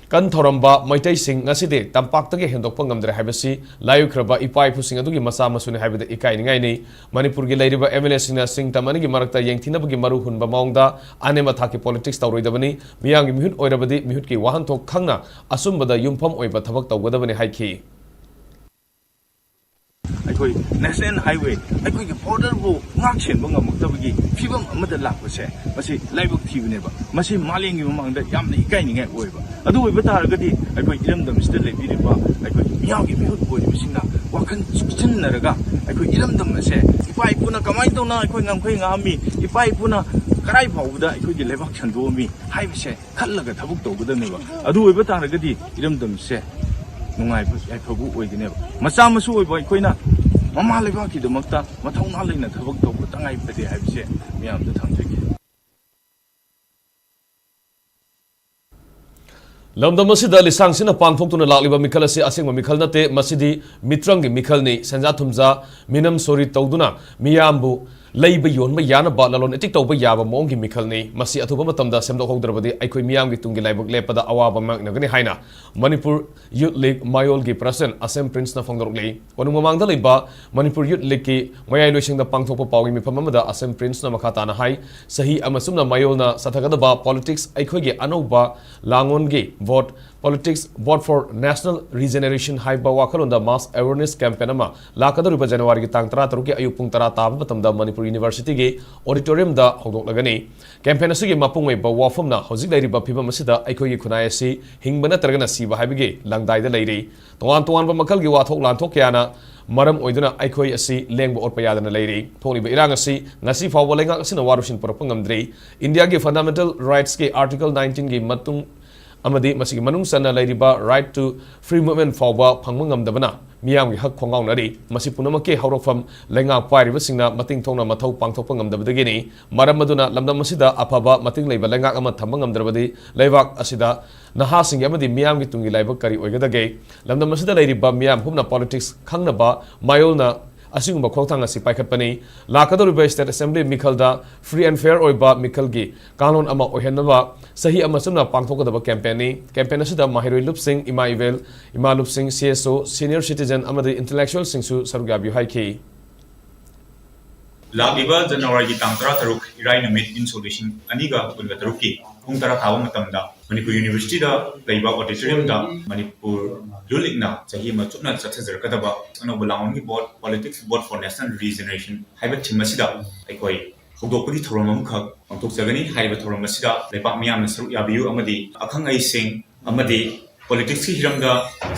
ꯀꯟ ꯊꯧꯔꯝꯕ ꯃꯩꯇꯩꯁꯤꯡ ꯉꯁꯤꯗꯤ ꯇꯝꯄꯥꯛꯇꯒꯤ ꯍꯦꯟꯗꯣꯛꯄ ꯉꯝꯗ꯭ꯔꯦ ꯍꯥꯏꯕꯁꯤ ꯂꯥꯏꯑꯣꯏꯈ꯭ꯔꯕ ꯏꯄꯥ ꯏꯄꯨꯁꯤꯡ ꯑꯗꯨꯒꯤ ꯃꯆꯥ ꯃꯁꯨꯅꯤ ꯍꯥꯏꯕꯗ ꯏꯀꯥꯏꯅꯤꯡꯉꯥꯏꯅꯤ꯫ ꯃꯅꯤꯄꯨꯔꯒꯤ ꯂꯩꯔꯤꯕ ꯑꯦꯝ ꯑꯦꯜ ꯑꯦꯁꯤꯡꯅ ꯁꯤꯡ ꯇꯝ ꯑꯅꯤꯒꯤ ꯃꯔꯛꯇ ꯌꯦꯡꯊꯤꯅꯕꯒꯤ ꯃꯔꯨ ꯍꯨꯟꯕ ꯃꯑꯣꯡꯗ ꯑꯅꯦꯝ ꯑꯊꯥꯛꯀꯤ ꯄꯣꯂꯤꯇꯤꯛꯁ ꯇꯧꯔꯣꯏꯗꯕꯅꯤ꯫ ꯃꯤꯌꯥꯝꯒꯤ ꯃꯤꯍꯨꯠ ꯑꯣꯏꯔꯕꯗꯤ ꯃꯤꯍꯨꯠꯀꯤ ꯋꯥꯍꯟꯊꯣꯛ ꯈꯪꯅ ꯑꯆꯨꯝꯕꯗ ꯌꯨꯝꯐꯝ ꯑꯣꯏꯕ ꯊꯕꯛ ꯇꯧꯒꯗꯕꯅꯤ ꯍꯥꯏꯈꯤ꯫ ꯑꯩꯈꯣꯏ ꯅꯦꯁꯅꯦꯜ ꯍꯥꯏꯋꯦ, ꯑꯩꯈꯣꯏꯒꯤ ꯕꯣꯔꯗꯔꯕꯨ ꯉꯥꯛ ꯁꯦꯟꯕ ꯉꯝꯃꯛꯇꯕꯒꯤ ꯐꯤꯕꯝ ꯑꯃꯗ ꯂꯥꯛꯄꯁꯦ, ꯃꯁꯤ ꯂꯥꯏꯕꯛ ꯊꯤꯕꯅꯦꯕ꯫ ꯃꯁꯤ ꯃꯥꯂꯦꯝꯒꯤ ꯃꯃꯥꯡꯗ ꯌꯥꯝꯅ ꯏꯀꯥꯏꯅꯤꯡꯉꯥꯏ ꯑꯣꯏꯕ꯫ ꯑꯗꯨ ꯑꯣꯏꯕ ꯇꯥꯔꯒꯗꯤ ꯑꯩꯈꯣꯏ ꯏꯔꯝꯗꯝꯁꯤꯗ ꯂꯩꯕꯤꯔꯤꯕ ꯑꯩꯈꯣꯏ ꯃꯤꯌꯥꯝꯒꯤ ꯃꯤꯍꯨꯠ ꯑꯣꯏꯔꯤꯕꯁꯤꯡꯅ ꯋꯥꯈꯜ ꯆꯨꯞꯁꯤꯟꯅꯔꯒ ꯑꯩꯈꯣꯏ ꯏꯔꯝꯗꯝ ꯑꯁꯦ ꯏꯄꯥ ꯏꯄꯨꯅ ꯀꯃꯥꯏꯅ ꯇꯧꯅ ꯑꯩꯈꯣꯏ ꯉꯝꯈꯩ ꯉꯥꯛꯑꯝꯃꯤ, ꯏꯄꯥ ꯏꯄꯨꯅ ꯀꯔꯥꯏ ꯐꯥꯎꯕꯗ ꯑꯩꯈꯣꯏꯒꯤ ꯂꯩꯕꯥꯛ ꯁꯟꯗꯣꯛꯑꯝꯃꯤ ꯍꯥꯏꯕꯁꯦ ꯈꯜꯂꯒ ꯊꯕꯛ ꯇꯧꯒꯗꯕꯅꯦꯕ꯫ ꯑꯗꯨ ꯑꯣꯏꯕ ꯇꯥꯔꯒꯗꯤ ꯏꯔꯝꯗꯝꯁꯦ ꯅꯨꯡꯉꯥꯏꯕ ꯌꯥꯏꯐꯕ ꯑꯣꯏꯒꯅꯦꯕ꯫ ꯃꯆꯥ ꯃꯁꯨ ꯑꯣꯏꯕ ꯑꯩꯈꯣꯏꯅ ꯃꯃꯥ ꯂꯩꯕꯥꯛꯀꯤꯗꯃꯛꯇ ꯃꯊꯧꯅꯥ ꯂꯩꯅ ꯊꯕꯛ ꯇꯧꯕ ꯇꯉꯥꯏ ꯐꯗꯦ ꯍꯥꯏꯕꯁꯦ ꯃꯌꯥꯝꯗ ꯊꯝꯖꯒꯦ꯫ ꯂꯝꯗꯝ ꯑꯁꯤꯗ ꯂꯤꯁꯥꯡꯁꯤꯟꯅ ꯄꯥꯡꯊꯣꯛꯇꯨꯅ ꯂꯥꯛꯂꯤꯕ ꯃꯤꯈꯜ ꯑꯁꯤ ꯑꯁꯦꯡꯕ ꯃꯤꯈꯜ ꯅꯠꯇꯦ꯫ ꯃꯁꯤꯗꯤ ꯃꯤꯇ꯭ꯔꯪꯒꯤ ꯃꯤꯈꯜꯅꯤ꯫ ꯁꯦꯟꯖꯥ ꯊꯨꯝꯖꯥ, ꯃꯤꯅꯝ ꯁꯣꯔꯤ ꯇꯧꯗꯨꯅ ꯃꯤꯌꯥꯝꯕꯨ ꯂꯩꯕ ꯌꯣꯟꯕ ꯌꯥꯅꯕ, ꯂꯂꯣꯟ ꯏꯇꯤꯛ ꯇꯧꯕ ꯌꯥꯕ ꯃꯑꯣꯡꯒꯤ ꯃꯤꯈꯜꯅꯤ꯫ ꯃꯁꯤ ꯑꯊꯨꯕ ꯃꯇꯝꯗ ꯁꯦꯝꯗꯣꯛꯍꯧꯗ꯭ꯔꯕꯗꯤ ꯑꯩꯈꯣꯏ ꯃꯤꯌꯥꯝꯒꯤ ꯇꯨꯡꯒꯤ ꯂꯥꯏꯕꯛ ꯂꯦꯞꯄꯗ ꯑꯋꯥꯕ ꯃꯥꯌꯣꯛꯅꯒꯅꯤ ꯍꯥꯏꯅ ꯃꯅꯤꯄꯨꯔ ꯌꯨꯠ ꯂꯤꯒ ꯃꯌꯣꯜꯒꯤ ꯄ꯭ꯔꯁꯤꯗꯦꯟꯠ ꯑꯁꯦꯝ ꯄ꯭ꯔꯤꯟꯁꯅ ꯐꯣꯡꯗꯣꯔꯛꯂꯤ꯫ ꯀꯣꯅꯨꯡ ꯃꯃꯥꯡꯗ ꯂꯩꯕ ꯃꯅꯤꯄꯨꯔ ꯌꯨꯠ ꯂꯤꯒꯀꯤ ꯃꯌꯥꯏ ꯂꯣꯏꯁꯪꯗ ꯄꯥꯡꯊꯣꯛꯄ ꯄꯥꯎꯒꯤ ꯃꯤꯐꯝ ꯑꯃꯗ ꯑꯁꯦꯝ ꯄ꯭ꯔꯤꯟꯁꯅ ꯃꯈꯥ ꯇꯥꯅ ꯍꯥꯏ, ꯆꯍꯤ ꯑꯃ ꯆꯨꯞꯅ ꯃꯌꯣꯜꯅ ꯆꯠꯊꯒꯗꯕ ꯄꯣꯂꯤꯇꯤꯛꯁ ꯑꯩꯈꯣꯏꯒꯤ ꯑꯅꯧꯕ ꯂꯥꯡꯑꯣꯟꯒꯤ vote, Politics Vote for National Regeneration ꯍꯥꯏꯕ ꯋꯥꯈꯜꯂꯣꯟꯗ mass awareness campaign ꯑꯃ ꯂꯥꯛꯀꯗꯧꯔꯤꯕ ꯖꯅꯋꯥꯔꯤꯒꯤ ꯇꯥꯡ ꯇꯔꯥꯇꯔꯨꯛꯀꯤ ꯑꯌꯨꯛ ꯄꯨꯡ ꯇꯔꯥ ꯇꯥꯕ ꯃꯇꯝꯗ ꯃꯅꯤꯄꯨꯔ ꯌꯨꯅꯤꯚꯔꯁꯤꯇꯤꯒꯤ ꯑꯣꯗꯤꯇꯣꯔꯤꯌꯝꯗ ꯍꯧꯗꯣꯛꯂꯒꯅꯤ꯫ ꯀꯦꯝꯄꯦꯟ ꯑꯁꯤꯒꯤ ꯃꯄꯨꯡ ꯑꯣꯏꯕ ꯋꯥꯐꯝꯅ ꯍꯧꯖꯤꯛ ꯂꯩꯔꯤꯕ ꯐꯤꯕꯝ ꯑꯁꯤꯗ ꯑꯩꯈꯣꯏꯒꯤ ꯈꯨꯟꯅꯥꯏ ꯑꯁꯤ ꯍꯤꯡꯕ ꯅꯠꯇ꯭ꯔꯒꯅ ꯁꯤꯕ ꯍꯥꯏꯕꯒꯤ ꯂꯪꯗꯥꯏꯗ ꯂꯩꯔꯤ꯫ ꯇꯣꯉꯥꯟ ꯇꯣꯉꯥꯟꯕ ꯃꯈꯜꯒꯤ ꯋꯥꯊꯣꯛ ꯂꯥꯟꯊꯣꯛ ꯀꯌꯥꯅ ꯃꯔꯝ ꯑꯣꯏꯗꯨꯅ ꯑꯩꯈꯣꯏ ꯑꯁꯤ ꯂꯦꯡꯕ ꯑꯣꯠꯄ ꯌꯥꯗꯅ ꯂꯩꯔꯤ꯫ ꯊꯣꯛꯂꯤꯕ ꯏꯔꯥꯡ ꯑꯁꯤ ꯉꯁꯤ ꯐꯥꯎꯕ ꯂꯩꯉꯥꯛ ꯑꯁꯤꯅ ꯋꯥꯔꯣꯏꯁꯤꯟ ꯄꯨꯔꯛꯄ ꯉꯝꯗ꯭ꯔꯤ꯫ ꯏꯟꯗꯤꯌꯥꯒꯤ ꯐꯟꯗꯥꯃꯦꯟꯇꯦꯜ ꯔꯥꯏꯠꯁꯀꯤ ꯑꯥꯔꯇꯤꯀꯜ ꯅꯥꯏꯟꯇꯤꯟꯒꯤ ꯃꯇꯨꯡ ꯑꯃꯗꯤ ꯃꯁꯤꯒꯤ ꯃꯅꯨꯡ ꯆꯟꯅ ꯂꯩꯔꯤꯕ right to free movement ꯐꯥꯎꯕ ꯐꯪꯕ ꯉꯝꯗꯕꯅ ꯃꯤꯌꯥꯝꯒꯤ ꯍꯛ ꯈꯣꯡꯒꯥꯎꯅꯔꯤ꯫ ꯃꯁꯤ ꯄꯨꯝꯅꯃꯛꯀꯤ ꯍꯧꯔꯛꯐꯝ ꯂꯩꯉꯥꯛ ꯄꯥꯏꯔꯤꯕꯁꯤꯡꯅ ꯃꯇꯤꯡ ꯊꯣꯛꯅ ꯃꯊꯧ ꯄꯥꯡꯊꯣꯛꯄ ꯉꯝꯗꯕꯗꯒꯤꯅꯤ꯫ ꯃꯔꯝ ꯑꯗꯨꯅ ꯂꯝꯗꯝ ꯑꯁꯤꯗ ꯑꯐꯕ ꯃꯇꯤꯡ ꯂꯩꯕ ꯂꯩꯉꯥꯛ ꯑꯃ ꯊꯝꯕ ꯉꯝꯗ꯭ꯔꯕꯗꯤ ꯂꯩꯕꯥꯛ ꯑꯁꯤꯗ ꯅꯍꯥꯁꯤꯡꯒꯤ ꯑꯃꯗꯤ ꯃꯤꯌꯥꯝꯒꯤ ꯇꯨꯡꯒꯤ ꯂꯥꯏꯕꯛ ꯀꯔꯤ ꯑꯣꯏꯒꯗꯒꯦ? ꯂꯝꯗꯝ ꯑꯁꯤꯗ ꯂꯩꯔꯤꯕ ꯃꯤꯌꯥꯝ ꯄꯨꯝꯅ ꯄꯣꯂꯤꯇꯤꯛꯁ ꯈꯪꯅꯕ ꯃꯥꯌꯣꯜꯅ ꯑꯁꯤꯒꯨꯝꯕ ꯈꯣꯡꯊꯥꯡ ꯑꯁꯤ ꯄꯥꯏꯈꯠꯄꯅꯤ꯫ ꯂꯥꯛꯀꯗꯧꯔꯤꯕ State Assembly ꯃꯤꯈꯜꯗ free and fair ꯑꯣꯏꯕ ꯃꯤꯈꯜꯒꯤ ꯀꯥꯡꯂꯣꯟ ꯑꯃ ꯑꯣꯏꯍꯟꯅꯕ ꯆꯍꯤ ꯑꯃ ꯆꯨꯞꯅ ꯄꯥꯡꯊꯣꯛꯀꯗꯕ campaign ꯅꯤ꯫ Campaign ꯑꯁꯤꯗ ꯃꯍꯩꯔꯣꯏ ꯂꯨꯞꯁꯤꯡ, ꯏꯃꯥ ꯏꯕꯦꯜ, ꯏꯃꯥ ꯂꯨꯞꯁꯤꯡ, C S O, senior citizen ꯑꯃꯗꯤ intellectual ꯁꯤꯡꯁꯨ ꯁꯔꯨꯛ ꯌꯥꯕꯤꯌꯨ ꯍꯥꯏꯈꯤ꯫ ꯂꯥꯛꯂꯤꯕ ꯖꯅꯋꯥꯔꯤꯒꯤ ꯇꯥꯡ ꯇꯔꯥ ꯇꯔꯨꯛ, ꯏꯔꯥꯏ ꯅꯨꯃꯤꯠ, ꯏꯪ ꯁꯣꯛ ꯂꯤꯁꯤꯡ ꯑꯅꯤꯒ ꯀꯨꯟꯒ ꯇꯔꯨꯛꯀꯤ ꯄꯨꯡ ꯇꯔꯥ ꯊꯥꯕ ꯃꯇꯝꯗ ꯃꯅꯤꯄꯨꯔ University ꯗ ꯂꯩꯕ auditorium ꯗ ꯃꯅꯤꯄꯨꯔ ꯂꯨꯜ ꯏꯛꯅ ꯆꯍꯤ ꯑꯃ ꯆꯨꯞꯅ ꯆꯠꯊꯖꯔꯛꯀꯗꯕ ꯑꯅꯧꯕ ꯂꯥꯡꯕꯒꯤ vote, Politics Vote for National Regeneration ꯍꯥꯏꯕ theme ꯑꯁꯤꯗ ꯑꯩꯈꯣꯏ ꯍꯧꯗꯣꯛꯄꯒꯤ ꯊꯧꯔꯝ ꯑꯃꯈꯛ ꯄꯥꯡꯊꯣꯛꯆꯒꯅꯤ꯫ ꯍꯥꯏꯔꯤꯕ ꯊꯧꯔꯝ ꯑꯁꯤꯗ ꯂꯩꯄꯥꯛ ꯃꯤꯌꯥꯝꯅ ꯁꯔꯨꯛ ꯌꯥꯕꯤꯌꯨ ꯑꯃꯗꯤ ꯑꯈꯪ ꯑꯍꯩꯁꯤꯡ ꯑꯃꯗꯤ politics ꯀꯤ ꯍꯤꯔꯝꯗ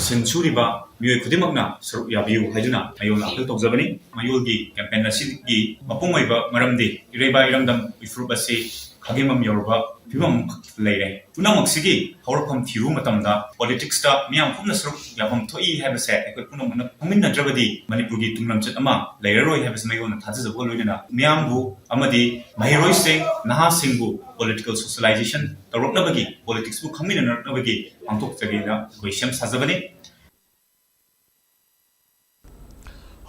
ꯁꯤꯟ ꯁꯨꯔꯤꯕ ꯃꯤꯑꯣꯏ ꯈꯨꯗꯤꯡꯃꯛꯅ ꯁꯔꯨꯛ ꯌꯥꯕꯤꯌꯨ ꯍꯥꯏꯗꯨꯅ ꯃꯌꯣꯜꯅ appeal ꯇꯧꯖꯕꯅꯤ꯫ ꯃꯌꯣꯜꯒꯤ campaign ꯑꯁꯤꯒꯤ ꯃꯄꯨꯡ ꯑꯣꯏꯕ ꯃꯔꯝꯗꯤ ꯏꯔꯩꯕꯥꯛ ꯏꯔꯝꯗꯝ ꯏꯐꯨꯔꯨꯞ ꯑꯁꯤ ꯈꯥꯒꯦꯝꯕꯝ ꯌꯧꯔꯕ ꯐꯤꯕꯝ ꯑꯃꯈꯛ ꯂꯩꯔꯦ꯫ ꯄꯨꯝꯅꯃꯛꯁꯤꯒꯤ ꯍꯧꯔꯛꯐꯝ ꯊꯤꯔꯨꯕ ꯃꯇꯝꯗ politics ꯇ ꯃꯤꯌꯥꯝ ꯄꯨꯝꯅ ꯁꯔꯨꯛ ꯌꯥꯐꯝ ꯊꯣꯛꯏ ꯍꯥꯏꯕꯁꯦ ꯑꯩꯈꯣꯏ ꯄꯨꯝꯅꯃꯛꯅ ꯈꯪꯃꯤꯟꯅꯗ꯭ꯔꯕꯗꯤ ꯃꯅꯤꯄꯨꯔꯒꯤ ꯇꯨꯡꯂꯝꯆꯠ ꯑꯃ ꯂꯩꯔꯔꯣꯏ ꯍꯥꯏꯕꯁꯤ ꯃꯌꯣꯜꯅ ꯊꯥꯖꯖꯕꯒ ꯂꯣꯏꯅꯅ ꯃꯤꯌꯥꯝꯕꯨ ꯑꯃꯗꯤ ꯃꯍꯩꯔꯣꯏꯁꯤꯡ, ꯅꯍꯥꯁꯤꯡꯕꯨ political socialization ꯇꯧꯔꯛꯅꯕꯒꯤ, politics ꯄꯨ ꯈꯪꯃꯤꯟꯅꯔꯛꯅꯕꯒꯤ ꯄꯥꯡꯊꯣꯛꯆꯒꯦꯅ ꯑꯩꯈꯣꯏ ꯁꯦꯝ ꯁꯥꯖꯕꯅꯤ꯫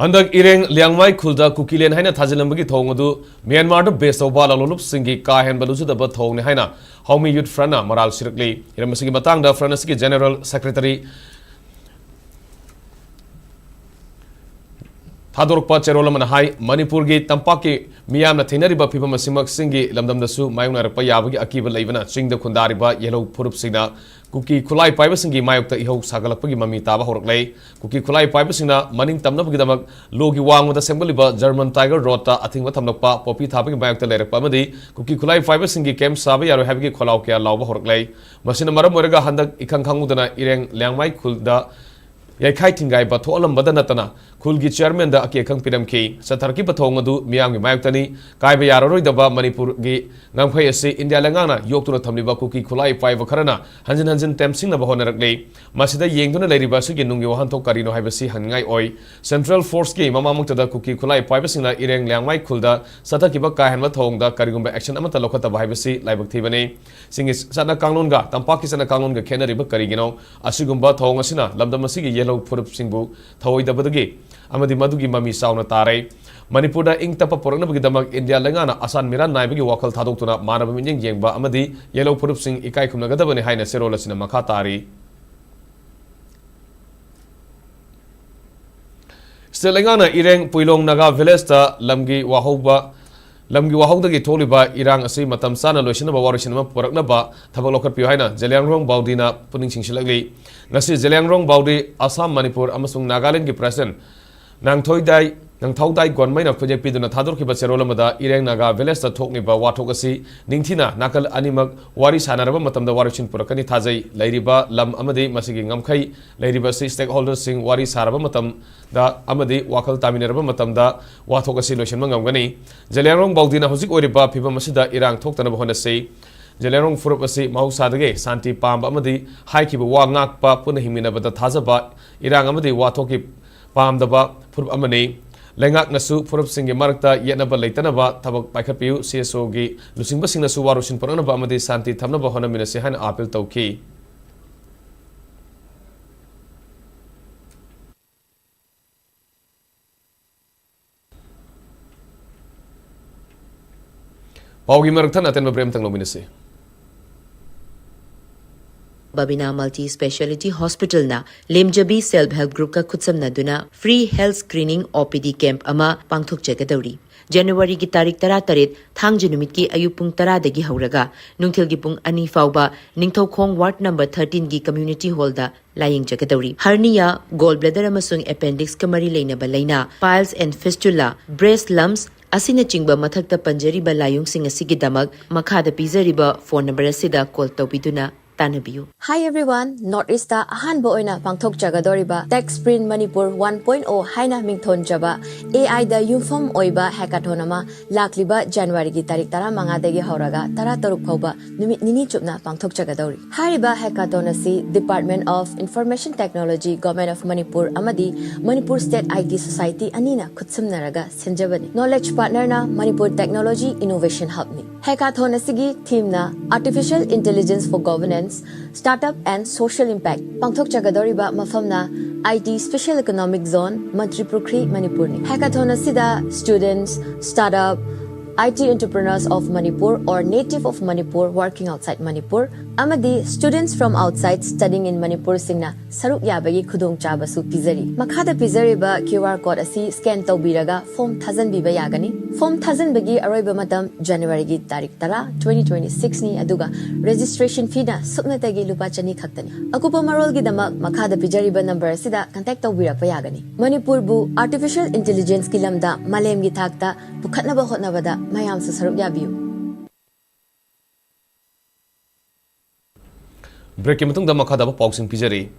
ꯍꯟꯗꯛ ꯏꯔꯦꯡ ꯂꯤꯌꯥꯡꯃꯥꯏ ꯈꯨꯜꯗ ꯀꯨꯀꯤꯂꯦꯟ ꯍꯥꯏꯅ ꯊꯥꯖꯤꯜꯂꯝꯕꯒꯤ ꯊꯧꯑꯣꯡ ꯑꯗꯨ ꯃ꯭ꯌꯥꯟꯃꯥꯔꯗ base ꯇꯧꯕ ꯂꯂꯣꯟꯂꯨꯞꯁꯤꯡꯒꯤ ꯀꯥ ꯍꯦꯟꯕ ꯂꯨꯖꯗꯕ ꯊꯧꯑꯣꯡꯅꯤ ꯍꯥꯏꯅ ꯍꯥꯎꯃꯤ Youth Front ꯅ ꯃꯔꯥꯜ ꯁꯤꯔꯛꯂꯤ꯫ ꯍꯤꯔꯝ ꯑꯁꯤꯒꯤ ꯃꯇꯥꯡꯗ Front ꯑꯁꯤꯒꯤ General Secretary ꯊꯥꯗꯣꯔꯛꯄ ꯆꯦꯔꯣꯜ ꯑꯃꯅ ꯍꯥꯏ, ꯃꯅꯤꯄꯨꯔꯒꯤ ꯇꯝꯄꯥꯛꯀꯤ ꯃꯤꯌꯥꯝꯅ ꯊꯦꯡꯅꯔꯤꯕ ꯐꯤꯚꯝ ꯑꯁꯤꯃꯛ ꯆꯤꯡꯒꯤ ꯂꯝꯗꯝꯗꯁꯨ ꯃꯥꯌꯣꯛꯅꯔꯛꯄ ꯌꯥꯕꯒꯤ ꯑꯀꯤꯕ ꯂꯩꯕꯅ ꯆꯤꯡꯗ ꯈꯨꯟꯗꯥꯔꯤꯕ ꯌꯦꯜꯍꯧ ꯐꯨꯔꯨꯞꯁꯤꯡꯅ ꯀꯨꯀꯤ ꯈꯨꯠꯂꯥꯏ ꯄꯥꯏꯕꯁꯤꯡꯒꯤ ꯃꯥꯌꯣꯛꯇ ꯏꯍꯧ ꯁꯥꯒꯠꯂꯛꯄꯒꯤ ꯃꯃꯤ ꯇꯥꯕ ꯍꯧꯔꯛꯂꯦ꯫ ꯀꯨꯀꯤ ꯈꯨꯠꯂꯥꯏ ꯄꯥꯏꯕꯁꯤꯡꯅ ꯃꯅꯤꯡ ꯇꯝꯅꯕꯒꯤꯗꯃꯛ ꯂꯣꯒꯤ ꯋꯥꯡꯃꯗ ꯁꯦꯝꯒꯠꯂꯤꯕ German Tiger Road ꯇ ꯑꯊꯤꯡꯕ ꯊꯝꯂꯛꯄ, ꯄꯣꯄꯤ ꯊꯥꯕꯒꯤ ꯃꯥꯌꯣꯛꯇ ꯂꯩꯔꯛꯄ ꯑꯃꯗꯤ ꯀꯨꯀꯤ ꯈꯨꯠꯂꯥꯏ ꯄꯥꯏꯕꯁꯤꯡꯒꯤ camp ꯁꯥꯕ ꯌꯥꯔꯣꯏ ꯍꯥꯏꯕꯒꯤ ꯈꯣꯜꯂꯥꯎ ꯀꯌꯥ ꯂꯥꯎꯕ ꯍꯧꯔꯛꯂꯦ꯫ ꯃꯁꯤꯅ ꯃꯔꯝ ꯑꯣꯏꯔꯒ ꯍꯟꯗꯛ ꯏꯈꯪ ꯈꯪꯍꯧꯗꯅ ꯏꯔꯦꯡ ꯂꯤꯌꯥꯡꯃꯥꯏ ꯈꯨꯜꯗ ꯌꯩꯈꯥꯏ ꯊꯤꯡꯒꯥꯏꯕ ꯊꯣꯛꯍꯜꯂꯝꯕꯗ ꯅꯠꯇꯅ ꯈꯨꯜꯒꯤ chairman ꯗ ꯑꯀꯤ ꯑꯈꯪ ꯄꯤꯔꯝꯈꯤ꯫ ꯆꯠꯊꯔꯛꯈꯤꯕ ꯊꯧꯑꯣꯡ ꯑꯗꯨ ꯃꯤꯌꯥꯝꯒꯤ ꯃꯥꯌꯣꯛꯇꯅꯤ꯫ ꯀꯥꯏꯕ ꯌꯥꯔꯔꯣꯏꯗꯕ ꯃꯅꯤꯄꯨꯔꯒꯤ ꯉꯝꯈꯩ ꯑꯁꯤ ꯏꯟꯗꯤꯌꯥ ꯂꯩꯉꯥꯛꯅ ꯌꯣꯛꯇꯨꯅ ꯊꯝꯂꯤꯕ ꯀꯨꯀꯤ ꯈꯨꯠꯂꯥꯏ ꯄꯥꯏꯕ ꯈꯔꯅ ꯍꯟꯖꯤꯟ ꯍꯟꯖꯤꯟ ꯇꯦꯝꯁꯤꯡꯅꯕ ꯍꯣꯠꯅꯔꯛꯂꯤ꯫ ꯃꯁꯤꯗ ꯌꯦꯡꯗꯨꯅ ꯂꯩꯔꯤꯕ ꯑꯁꯤꯒꯤ ꯅꯨꯡꯒꯤ ꯋꯥꯍꯟꯊꯣꯛ ꯀꯔꯤꯅꯣ ꯍꯥꯏꯕꯁꯤ ꯍꯪꯅꯤꯡꯉꯥꯏ ꯑꯣꯏ꯫ Central Force ꯀꯤ ꯃꯃꯥꯡꯃꯛꯇꯗ ꯀꯨꯀꯤ ꯈꯨꯠꯂꯥꯏ ꯄꯥꯏꯕꯁꯤꯡꯅ ꯏꯔꯦꯡ ꯂꯤꯌꯥꯡꯃꯥꯏ ꯈꯨꯜꯗ ꯆꯠꯊꯈꯤꯕ ꯀꯥ ꯍꯦꯟꯕ ꯊꯧꯑꯣꯡꯗ ꯀꯔꯤꯒꯨꯝꯕ action ꯑꯃꯠꯇ ꯂꯧꯈꯠꯇꯕ ꯍꯥꯏꯕꯁꯤ ꯂꯥꯏꯕꯛ ꯊꯤꯕꯅꯤ꯫ ꯆꯤꯡꯒꯤ ꯆꯠꯅ ꯀꯥꯡꯂꯣꯟꯒ ꯇꯝꯄꯥꯛꯀꯤ ꯆꯠꯅ ꯀꯥꯡꯂꯣꯟꯒ ꯈꯦꯠꯅꯔꯤꯕ ꯀꯔꯤꯒꯤꯅꯣ? ꯑꯁꯤꯒꯨꯝꯕ ꯊꯧꯑꯣꯡ ꯑꯁꯤꯅ ꯂꯝꯗꯝ ꯑꯁꯤꯒꯤ ꯌꯦꯜꯍꯧ ꯐꯨꯔꯨꯞꯁꯤꯡꯕꯨ ꯊꯧꯑꯣꯏꯗꯕꯗꯒꯤ ꯑꯃꯗꯤ ꯃꯗꯨꯒꯤ ꯃꯃꯤ ꯆꯥꯎꯅ ꯇꯥꯔꯦ꯫ ꯃꯅꯤꯄꯨꯔꯗ ꯏꯪ ꯇꯞꯄ ꯄꯨꯔꯛꯅꯕꯒꯤꯗꯃꯛ ꯏꯟꯗꯤꯌꯥ ꯂꯩꯉꯥꯛꯅ ꯑꯁꯥꯟ ꯃꯤꯔꯥꯟ ꯅꯥꯏꯕꯒꯤ ꯋꯥꯈꯜ ꯊꯥꯗꯣꯛꯇꯨꯅ ꯃꯥꯟꯅꯕ ꯃꯤꯠꯌꯦꯡ ꯌꯦꯡꯕ ꯑꯃꯗꯤ ꯌꯦꯜꯍꯧ ꯐꯨꯔꯨꯞꯁꯤꯡ ꯏꯀꯥꯏ ꯈꯨꯝꯅꯒꯗꯕꯅꯤ ꯍꯥꯏꯅ ꯆꯦꯔꯣꯜ ꯑꯁꯤꯅ ꯃꯈꯥ ꯇꯥꯔꯤ꯫ ꯁ꯭ꯇꯦꯠ ꯂꯩꯉꯥꯛꯅ ꯏꯔꯦꯡ ꯄꯨꯏꯂꯣꯡ ꯅꯥꯒꯥ ꯚꯤꯂꯦꯖꯇ ꯂꯝꯒꯤ ꯋꯥꯍꯧꯕ, ꯂꯝꯒꯤ ꯋꯥꯍꯧꯗꯒꯤ ꯊꯣꯛꯂꯤꯕ ꯏꯔꯥꯡ ꯑꯁꯤ ꯃꯇꯝ ꯆꯥꯅ ꯂꯣꯏꯁꯤꯟꯅꯕ ꯋꯥꯔꯣꯏꯁꯤꯟ ꯑꯃ ꯄꯨꯔꯛꯅꯕ ꯊꯕꯛ ꯂꯧꯈꯠꯄꯤꯌꯨ ꯍꯥꯏꯅ ꯖꯦꯂꯤꯌꯥꯡꯔꯣꯡ ꯕꯥꯎꯗꯤꯅ ꯄꯨꯛꯅꯤꯡ ꯆꯤꯡꯁꯤꯜꯂꯛꯂꯤ꯫ ꯉꯁꯤ ꯖꯦꯂꯤꯌꯥꯡꯔꯣꯡ ꯕꯥꯎꯗꯤ ꯑꯁꯥꯝ, ꯃꯅꯤꯄꯨꯔ ꯑꯃꯁꯨꯡ ꯅꯥꯒꯥꯂꯦꯟꯗꯒꯤ ꯄ꯭ꯔꯦꯁꯤꯗꯦꯟꯠ ꯅꯥꯡꯊꯣꯏꯗꯥꯏ, ꯅꯥꯡꯊꯧꯗꯥꯏ ꯒꯣꯟꯃꯩꯅ ꯈꯨꯠꯌꯦꯛ ꯄꯤꯗꯨꯅ ꯊꯥꯗꯣꯔꯛꯈꯤꯕ ꯆꯦꯔꯣꯜ ꯑꯃꯗ ꯏꯔꯦꯡ ꯅꯥꯒꯥ ꯚꯤꯂꯦꯖꯇ ꯊꯣꯛꯂꯤꯕ ꯋꯥꯊꯣꯛ ꯑꯁꯤ ꯅꯤꯡꯊꯤꯅ ꯅꯥꯀꯜ ꯑꯅꯤꯃꯛ ꯋꯥꯔꯤ ꯁꯥꯅꯔꯕ ꯃꯇꯝꯗ ꯋꯥꯔꯣꯏꯁꯤꯟ ꯄꯨꯔꯛꯀꯅꯤ ꯊꯥꯖꯩ꯫ ꯂꯩꯔꯤꯕ ꯂꯝ ꯑꯃꯗꯤ ꯃꯁꯤꯒꯤ ꯉꯝꯈꯩ ꯂꯩꯔꯤꯕ ꯑꯁꯤ ꯁ꯭ꯇꯦꯛꯍꯣꯜꯗꯔꯁꯤꯡ ꯋꯥꯔꯤ ꯁꯥꯔꯕ ꯃꯇꯝꯗ ꯑꯃꯗꯤ ꯋꯥꯈꯜ ꯇꯥꯃꯤꯟꯅꯔꯕ ꯃꯇꯝꯗ ꯋꯥꯊꯣꯛ ꯑꯁꯤ ꯂꯣꯏꯁꯤꯟꯕ ꯉꯝꯒꯅꯤ꯫ ꯖꯦꯂꯤꯌꯥꯡꯔꯣꯡ ꯕꯥꯎꯗꯤꯅ ꯍꯧꯖꯤꯛ ꯑꯣꯏꯔꯤꯕ ꯐꯤꯚꯝ ꯑꯁꯤꯗ ꯏꯔꯥꯡ ꯊꯣꯛꯇꯅꯕ ꯍꯣꯠꯅꯁꯤ꯫ ꯖꯦꯂꯤꯌꯥꯡꯔꯣꯡ ꯐꯨꯔꯨꯞ ꯑꯁꯤ ꯃꯍꯧꯁꯥꯗꯒꯤ ꯁꯥꯟꯇꯤ ꯄꯥꯝꯕ ꯑꯃꯗꯤ ꯍꯥꯏꯈꯤꯕ ꯋꯥ ꯉꯥꯛꯄ, ꯄꯨꯟꯅ ꯍꯤꯡꯃꯤꯟꯅꯕꯗ ꯊꯥꯖꯕ, ꯏꯔꯥꯡ ꯑꯃꯗꯤ ꯋꯥꯊꯣꯛꯀꯤ ꯄꯥꯝꯗꯕ ꯐꯨꯔꯨꯞ ꯑꯃꯅꯤ꯫ ꯂꯩꯉꯥꯛꯅꯁꯨ ꯐꯨꯔꯨꯞꯁꯤꯡꯒꯤ ꯃꯔꯛꯇ ꯌꯦꯠꯅꯕ ꯂꯩꯇꯅꯕ ꯊꯕꯛ ꯄꯥꯏꯈꯠꯄꯤꯌꯨ꯫ ꯁꯤ ꯑꯦꯁ ꯑꯣꯒꯤ ꯂꯨꯆꯤꯡꯕꯁꯤꯡꯅꯁꯨ ꯋꯥꯔꯣꯏꯁꯤꯟ ꯄꯨꯔꯛꯅꯕ ꯑꯃꯗꯤ ꯁꯥꯟꯇꯤ ꯊꯝꯅꯕ ꯍꯣꯠꯅꯃꯤꯟꯅꯁꯤ ꯍꯥꯏꯅ ꯑꯥꯄꯤꯜ ꯇꯧꯈꯤ꯫ ꯄꯥꯎꯒꯤ ꯃꯔꯛ ꯊꯠꯅ ꯑꯇꯦꯟꯕ ꯕ꯭ꯔꯦꯛ ꯑꯃꯇꯪ ꯂꯧꯃꯤꯟꯅꯁꯤ꯫ ꯕꯕꯤꯅꯥ ꯃꯜꯇꯤ ꯁ꯭ꯄꯦꯁꯤꯌꯦꯂꯤꯇꯤ ꯍꯣꯁꯄꯤꯇꯥꯜꯅ ꯂꯦꯝꯖꯕꯤ ꯁꯦꯜꯐ ꯍꯦꯜꯞ ꯒ꯭ꯔꯨꯞꯀ ꯈꯨꯠꯁꯝꯅꯗꯨꯅ free health screening O P ꯗꯤ ꯀꯦꯝꯞ ꯑꯃ ꯄꯥꯡꯊꯣꯛꯆꯒꯗꯧꯔꯤ꯫ ꯖꯅꯋꯥꯔꯤꯒꯤ ꯇꯥꯔꯤꯛ ꯇꯔꯥꯇꯔꯦꯠ, ꯊꯥꯡꯖ ꯅꯨꯃꯤꯠꯀꯤ ꯑꯌꯨꯛ ꯄꯨꯡ ꯇꯔꯥꯗꯒꯤ ꯍꯧꯔꯒ ꯅꯨꯡꯊꯤꯜꯒꯤ ꯄꯨꯡ ꯑꯅꯤ ꯐꯥꯎꯕ ꯅꯤꯡꯊꯧꯈꯣꯡ ꯋꯥꯔꯗ ꯅꯝꯕꯔ ꯊꯥꯔꯇꯤꯟꯒꯤ ꯀꯝꯃ꯭ꯌꯨꯅꯤꯇꯤ ꯍꯣꯜꯗ ꯂꯥꯌꯦꯡꯖꯒꯗꯧꯔꯤ꯫ ꯍꯔꯅꯤꯌꯥ, ꯒꯣꯜ ꯕ꯭ꯂꯦꯗꯔ ꯑꯃꯁꯨꯡ ꯑꯦꯄꯦꯟꯗꯤꯛꯁꯀ ꯃꯔꯤ ꯂꯩꯅꯕ ꯂꯥꯏꯅꯥ, ꯄꯥꯏꯜꯁ ꯑꯦꯟ ꯐꯤꯁꯇꯨꯂꯥ, ꯕ꯭ꯔꯦꯁ ꯂꯝꯞꯁ ꯑꯁꯤꯅꯆꯤꯡꯕ ꯃꯊꯛꯇ ꯄꯟꯖꯔꯤꯕ ꯂꯥꯏꯑꯣꯡꯁꯤꯡ ꯑꯁꯤꯒꯤꯗꯃꯛ ꯃꯈꯥꯗ ꯄꯤꯖꯔꯤꯕ ꯐꯣꯟ ꯅꯝꯕꯔ ꯑꯁꯤꯗ ꯀꯣꯜ ꯇꯧꯕꯤꯗꯨꯅ ꯇꯥꯟꯅꯕꯤꯌꯨ꯫ Hi everyone, North East ꯑꯍꯥꯟꯕ ꯑꯣꯏꯅ ꯄꯥꯡꯊꯣꯛꯆꯒꯗꯧꯔꯤꯕ Tech Sprint Manipur one point oh ꯍꯥꯏꯅ ꯃꯤꯡꯊꯣꯟꯖꯕ A I ꯗ ꯌꯨꯝꯐꯝ ꯑꯣꯏꯕ hackathon ꯑꯃ ꯂꯥꯛꯂꯤꯕ ꯖꯅꯋꯥꯔꯤꯒꯤ ꯇꯥꯔꯤꯛ ꯇꯔꯥꯃꯉꯥꯗꯒꯤ ꯍꯧꯔꯒ ꯇꯔꯥꯇꯔꯨꯛ ꯐꯥꯎꯕ ꯅꯨꯃꯤꯠ ꯅꯤꯅꯤ ꯆꯨꯞꯅ ꯄꯥꯡꯊꯣꯛꯆꯒꯗꯧꯔꯤ꯫ ꯍꯥꯏꯔꯤꯕ hackathon ꯑꯁꯤ Department of Information Technology, Government of Manipur ꯑꯃꯗꯤ Manipur State I T Society ꯑꯅꯤꯅ ꯈꯨꯠꯁꯝꯅꯔꯒ ꯁꯤꯟꯖꯕꯅꯤ꯫ Knowledge partner ꯅ Manipur Technology Innovation Hub ꯅꯤ꯫ Hackathon ꯑꯁꯤꯒꯤ theme ꯅ Artificial Intelligence for Governance, Startup and Social Impact꯫ ꯄꯥꯡꯊꯣꯛꯆꯒꯗꯧꯔꯤꯕ ꯃꯐꯝꯅ I T Special Economic Zone, Mantripukhri, ꯃꯅꯤꯄꯨꯔꯅꯤ꯫ Hackathon ꯑꯁꯤꯗ students, startup, I T entrepreneurs of Manipur or native of Manipur working outside Manipur ꯑꯃꯗꯤ students from outside studying in Manipur ꯁꯤꯡꯅ ꯁꯔꯨꯛ ꯌꯥꯕꯒꯤ ꯈꯨꯗꯣꯡꯆꯥꯕꯁꯨ ꯄꯤꯖꯔꯤ꯫ ꯃꯈꯥꯗ ꯄꯤꯖꯔꯤꯕ Q R code ꯑꯁꯤ scan ꯇꯧꯕꯤꯔꯒ form ꯊꯥꯖꯟꯕꯤꯕ ꯌꯥꯒꯅꯤ꯫ Form ꯊꯥꯖꯟꯕꯒꯤ ꯑꯔꯣꯏꯕ ꯃꯇꯝ January ꯒꯤ ꯇꯥꯔꯤꯛ ꯇꯔꯥ, twenty twenty-six ꯅꯤ, ꯑꯗꯨꯒ registration fee ꯅ ꯁꯨꯞꯅꯇꯒꯤ ꯂꯨꯄꯥ ꯆꯅꯤ ꯈꯛꯇꯅꯤ꯫ ꯑꯀꯨꯞꯄ ꯃꯔꯣꯜꯒꯤꯗꯃꯛ ꯃꯈꯥꯗ ꯄꯤꯖꯔꯤꯕ number ꯑꯁꯤꯗ contact ꯇꯧꯕꯤꯔꯛꯄ ꯌꯥꯒꯅꯤ꯫ ꯃꯅꯤꯄꯨꯔꯕꯨ artificial intelligence ꯀꯤ ꯂꯝꯗ ꯃꯥꯂꯦꯝꯒꯤ ꯊꯥꯛꯇ ꯄꯨꯈꯠꯅꯕ ꯍꯣꯠꯅꯕꯗ ꯃꯌꯥꯝꯁꯨ ꯁꯔꯨꯛ ꯌꯥꯕꯤꯌꯨ꯫ Break ꯀꯤ ꯃꯇꯨꯡꯗ ꯃꯈꯥ ꯇꯥꯕ ꯄꯥꯎꯁꯤꯡ ꯄꯤꯖꯔꯤ꯫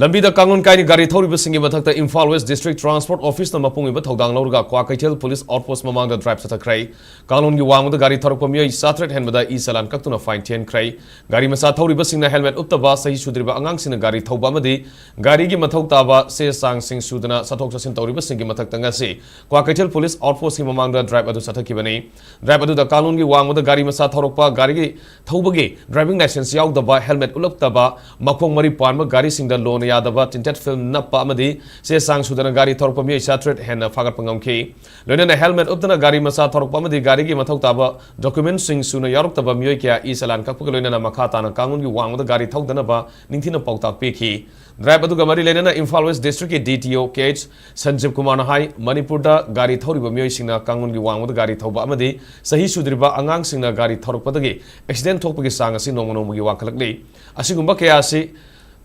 ꯂꯝꯕꯤꯗ ꯀꯥꯡꯂꯣꯟ ꯀꯥꯏꯅ ꯒꯥꯔꯤ ꯊꯧꯔꯤꯕꯁꯤꯡꯒꯤ ꯃꯊꯛꯇ Imphal West District Transport Office ꯅ ꯃꯄꯨꯡ ꯑꯣꯏꯕ ꯊꯧꯗꯥꯡ ꯂꯧꯔꯒ ꯀ꯭ꯋꯥꯀꯩꯊꯦꯜ Police Outpost ꯃꯃꯥꯡꯗ drive ꯆꯠꯊꯈ꯭ꯔꯦ꯫ ꯀꯥꯡꯂꯣꯟꯒꯤ ꯋꯥꯡꯃꯗ ꯒꯥꯔꯤ ꯊꯧꯔꯛꯄ ꯃꯤꯑꯣꯏ ꯆꯥꯇꯔꯦꯠ ꯍꯦꯟꯕꯗ e-challan ꯀꯛꯇꯨꯅ fine ꯊꯤꯍꯟꯈ꯭ꯔꯦ꯫ ꯒꯥꯔꯤ ꯃꯆꯥ ꯊꯧꯔꯤꯕꯁꯤꯡꯅ helmet ꯎꯞꯇꯕ, ꯆꯍꯤ ꯁꯨꯗ꯭ꯔꯤꯕ ꯑꯉꯥꯡꯁꯤꯡꯅ ꯒꯥꯔꯤ ꯊꯧꯕ ꯑꯃꯗꯤ ꯒꯥꯔꯤꯒꯤ ꯃꯊꯧ ꯇꯥꯕ ꯆꯦ ꯆꯥꯡꯁꯤꯡ ꯁꯨꯗꯅ ꯆꯠꯊꯣꯛ ꯆꯠꯁꯤꯟ ꯇꯧꯔꯤꯕꯁꯤꯡꯒꯤ ꯃꯊꯛꯇ ꯉꯁꯤ ꯀ꯭ꯋꯥꯀꯩꯊꯦꯜ Police Outpost ꯀꯤ ꯃꯃꯥꯡꯗ drive ꯑꯗꯨ ꯆꯠꯊꯈꯤꯕꯅꯤ꯫ Drive ꯑꯗꯨꯗ ꯀꯥꯡꯂꯣꯟꯒꯤ ꯋꯥꯡꯃꯗ ꯒꯥꯔꯤ ꯃꯆꯥ ꯊꯧꯔꯛꯄ, ꯒꯥꯔꯤꯒꯤ ꯊꯧꯕꯒꯤ driving licence ꯌꯥꯎꯗꯕ, helmet ꯎꯠꯂꯛꯇꯕ, ꯃꯈꯣꯡ ꯃꯔꯤ ꯄꯥꯟꯕ ꯒꯥꯔꯤꯁꯤꯡꯗ ꯂꯣꯅ ꯌꯥꯗꯕ, tinted film ꯅꯞꯄ ꯑꯃꯗꯤ ꯆꯦ ꯆꯥꯡ ꯁꯨꯗꯅ ꯒꯥꯔꯤ ꯊꯧꯔꯛꯄ ꯃꯤꯑꯣꯏ ꯆꯥꯇꯔꯦꯠ ꯍꯦꯟꯅ ꯐꯥꯒꯠꯄ ꯉꯝꯈꯤ꯫ ꯂꯣꯏꯅꯅ helmet ꯎꯞꯇꯅ ꯒꯥꯔꯤ ꯃꯆꯥ ꯊꯧꯔꯛꯄ ꯑꯃꯗꯤ ꯒꯥꯔꯤꯒꯤ ꯃꯊꯧ ꯇꯥꯕ document ꯁꯤꯡ ꯁꯨꯅ ꯌꯥꯎꯔꯛꯇꯕ ꯃꯤꯑꯣꯏ ꯀꯌꯥ e-challan ꯀꯛꯄꯒ ꯂꯣꯏꯅꯅ ꯃꯈꯥ ꯇꯥꯅ ꯀꯥꯡꯂꯣꯟꯒꯤ ꯋꯥꯡꯃꯗ ꯒꯥꯔꯤ ꯊꯧꯗꯅꯕ ꯅꯤꯡꯊꯤꯅ ꯄꯥꯎꯇꯥꯛ ꯄꯤꯈꯤ꯫ Drive ꯑꯗꯨꯒ ꯃꯔꯤ ꯂꯩꯅꯅ Imphal West District ꯀꯤ D T O K H ꯁꯟꯖꯤꯕ ꯀꯨꯃꯥꯔꯅ ꯍꯥꯏ, ꯃꯅꯤꯄꯨꯔꯗ ꯒꯥꯔꯤ ꯊꯧꯔꯤꯕ ꯃꯤꯑꯣꯏꯁꯤꯡꯅ ꯀꯥꯡꯂꯣꯟꯒꯤ ꯋꯥꯡꯃꯗ ꯒꯥꯔꯤ ꯊꯧꯕ ꯑꯃꯗꯤ ꯆꯍꯤ ꯁꯨꯗ꯭ꯔꯤꯕ ꯑꯉꯥꯡꯁꯤꯡꯅ ꯒꯥꯔꯤ ꯊꯧꯔꯛꯄꯗꯒꯤ accident ꯊꯣꯛꯄꯒꯤ ꯆꯥꯡ ꯑꯁꯤ ꯅꯣꯡꯃ ꯅꯣꯡꯃꯒꯤ ꯋꯥꯡꯈꯠꯂꯛꯂꯤ꯫ ꯑꯁꯤꯒꯨꯝꯕ ꯀꯌꯥ ꯑꯁꯤ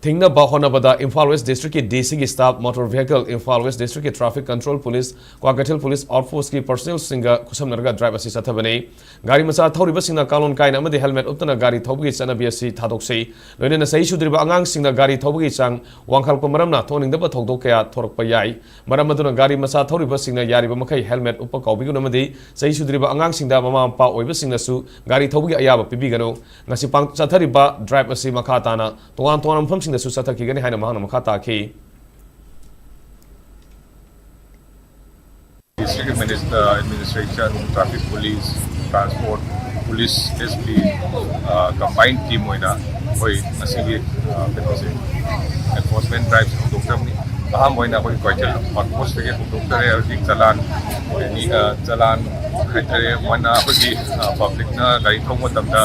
ꯊꯤꯡꯅꯕ ꯍꯣꯠꯅꯕꯗ Imphal West District ꯀꯤ D C ꯒꯤ staff, Motor Vehicle, Imphal West District ꯀꯤ Traffic Control Police, Kwakeithel Police Outpost ꯀꯤ personnel ꯁꯤꯡꯒ ꯈꯨꯠꯁꯝꯅꯔꯒ drive ꯑꯁꯤ ꯆꯠꯊꯕꯅꯤ꯫ ꯒꯥꯔꯤ ꯃꯆꯥ ꯊꯧꯔꯤꯕꯁꯤꯡꯅ ꯀꯥꯡꯂꯣꯟ ꯀꯥꯏꯅ ꯑꯃꯗꯤ helmet ꯎꯞꯇꯅ ꯒꯥꯔꯤ ꯊꯧꯕꯒꯤ ꯆꯠꯅꯕꯤ ꯑꯁꯤ ꯊꯥꯗꯣꯛꯁꯤ꯫ ꯂꯣꯏꯅꯅ ꯆꯍꯤ ꯁꯨꯗ꯭ꯔꯤꯕ ꯑꯉꯥꯡꯁꯤꯡꯅ ꯒꯥꯔꯤ ꯊꯧꯕꯒꯤ ꯆꯥꯡ ꯋꯥꯡꯈꯠꯂꯛꯄ ꯃꯔꯝꯅ ꯊꯣꯛꯍꯟꯅꯤꯡꯗꯕ ꯊꯧꯗꯣꯛ ꯀꯌꯥ ꯊꯣꯔꯛꯄ ꯌꯥꯏ꯫ ꯃꯔꯝ ꯑꯗꯨꯅ ꯒꯥꯔꯤ ꯃꯆꯥ ꯊꯧꯔꯤꯕꯁꯤꯡꯅ ꯌꯥꯔꯤꯕ ꯃꯈꯩ helmet ꯎꯞꯄ ꯀꯥꯎꯕꯤꯒꯅꯨ ꯑꯃꯗꯤ ꯆꯍꯤ ꯁꯨꯗ꯭ꯔꯤꯕ ꯑꯉꯥꯡꯁꯤꯡꯗ ꯃꯃꯥ ꯃꯄꯥ ꯑꯣꯏꯕꯁꯤꯡꯅꯁꯨ ꯒꯥꯔꯤ ꯊꯧꯕꯒꯤ ꯑꯌꯥꯕ ꯄꯤꯕꯤꯒꯅꯨ꯫ ꯉꯁꯤ ꯄꯥꯡ-, ꯆꯠꯊꯔꯤꯕ drive ꯑꯁꯤ ꯃꯈꯥ ꯇꯥꯅ ꯇꯣꯉꯥꯟ ꯇꯣꯉꯥꯟꯕ ꯃꯐꯝꯁꯤꯡꯗꯁꯨ ꯆꯠꯊꯈꯤꯒꯅꯤ ꯍꯥꯏꯅ ꯃꯍꯥꯛꯅ ꯃꯈꯥ ꯇꯥꯈꯤ꯫ District Adminis-, uh, Administration, Traffic Police, Transport, Police, S P, uh, combined team ꯑꯣꯏꯅ ꯑꯩꯈꯣꯏ ꯉꯁꯤꯒꯤ ꯑ, ꯀꯩꯅꯣꯁꯦ, ꯑꯦꯟꯐꯣꯔꯁꯃꯦꯟ ꯗ꯭ꯔꯥꯏꯚꯁꯦ ꯍꯧꯗꯣꯛꯆꯕꯅꯤ꯫ ꯑꯍꯥꯟꯕ ꯑꯣꯏꯅ ꯑꯩꯈꯣꯏ ꯀ꯭ꯋꯥꯏꯊꯦꯜ ꯑꯥꯎꯠꯄꯣꯁꯇꯒꯤ ꯍꯧꯗꯣꯛꯆꯔꯦ꯫ ꯍꯧꯖꯤꯛ ꯆꯂꯥꯟ, ꯑꯦꯅꯤ, ꯑ, ꯆꯂꯥꯟ ꯍꯥꯏꯇꯥꯔꯦ, ꯃꯣꯏꯅ ꯑꯩꯈꯣꯏꯒꯤ, ꯑ, ꯄꯕ꯭ꯂꯤꯛꯅ ꯒꯥꯔꯤ ꯊꯧꯕ ꯃꯇꯝꯗ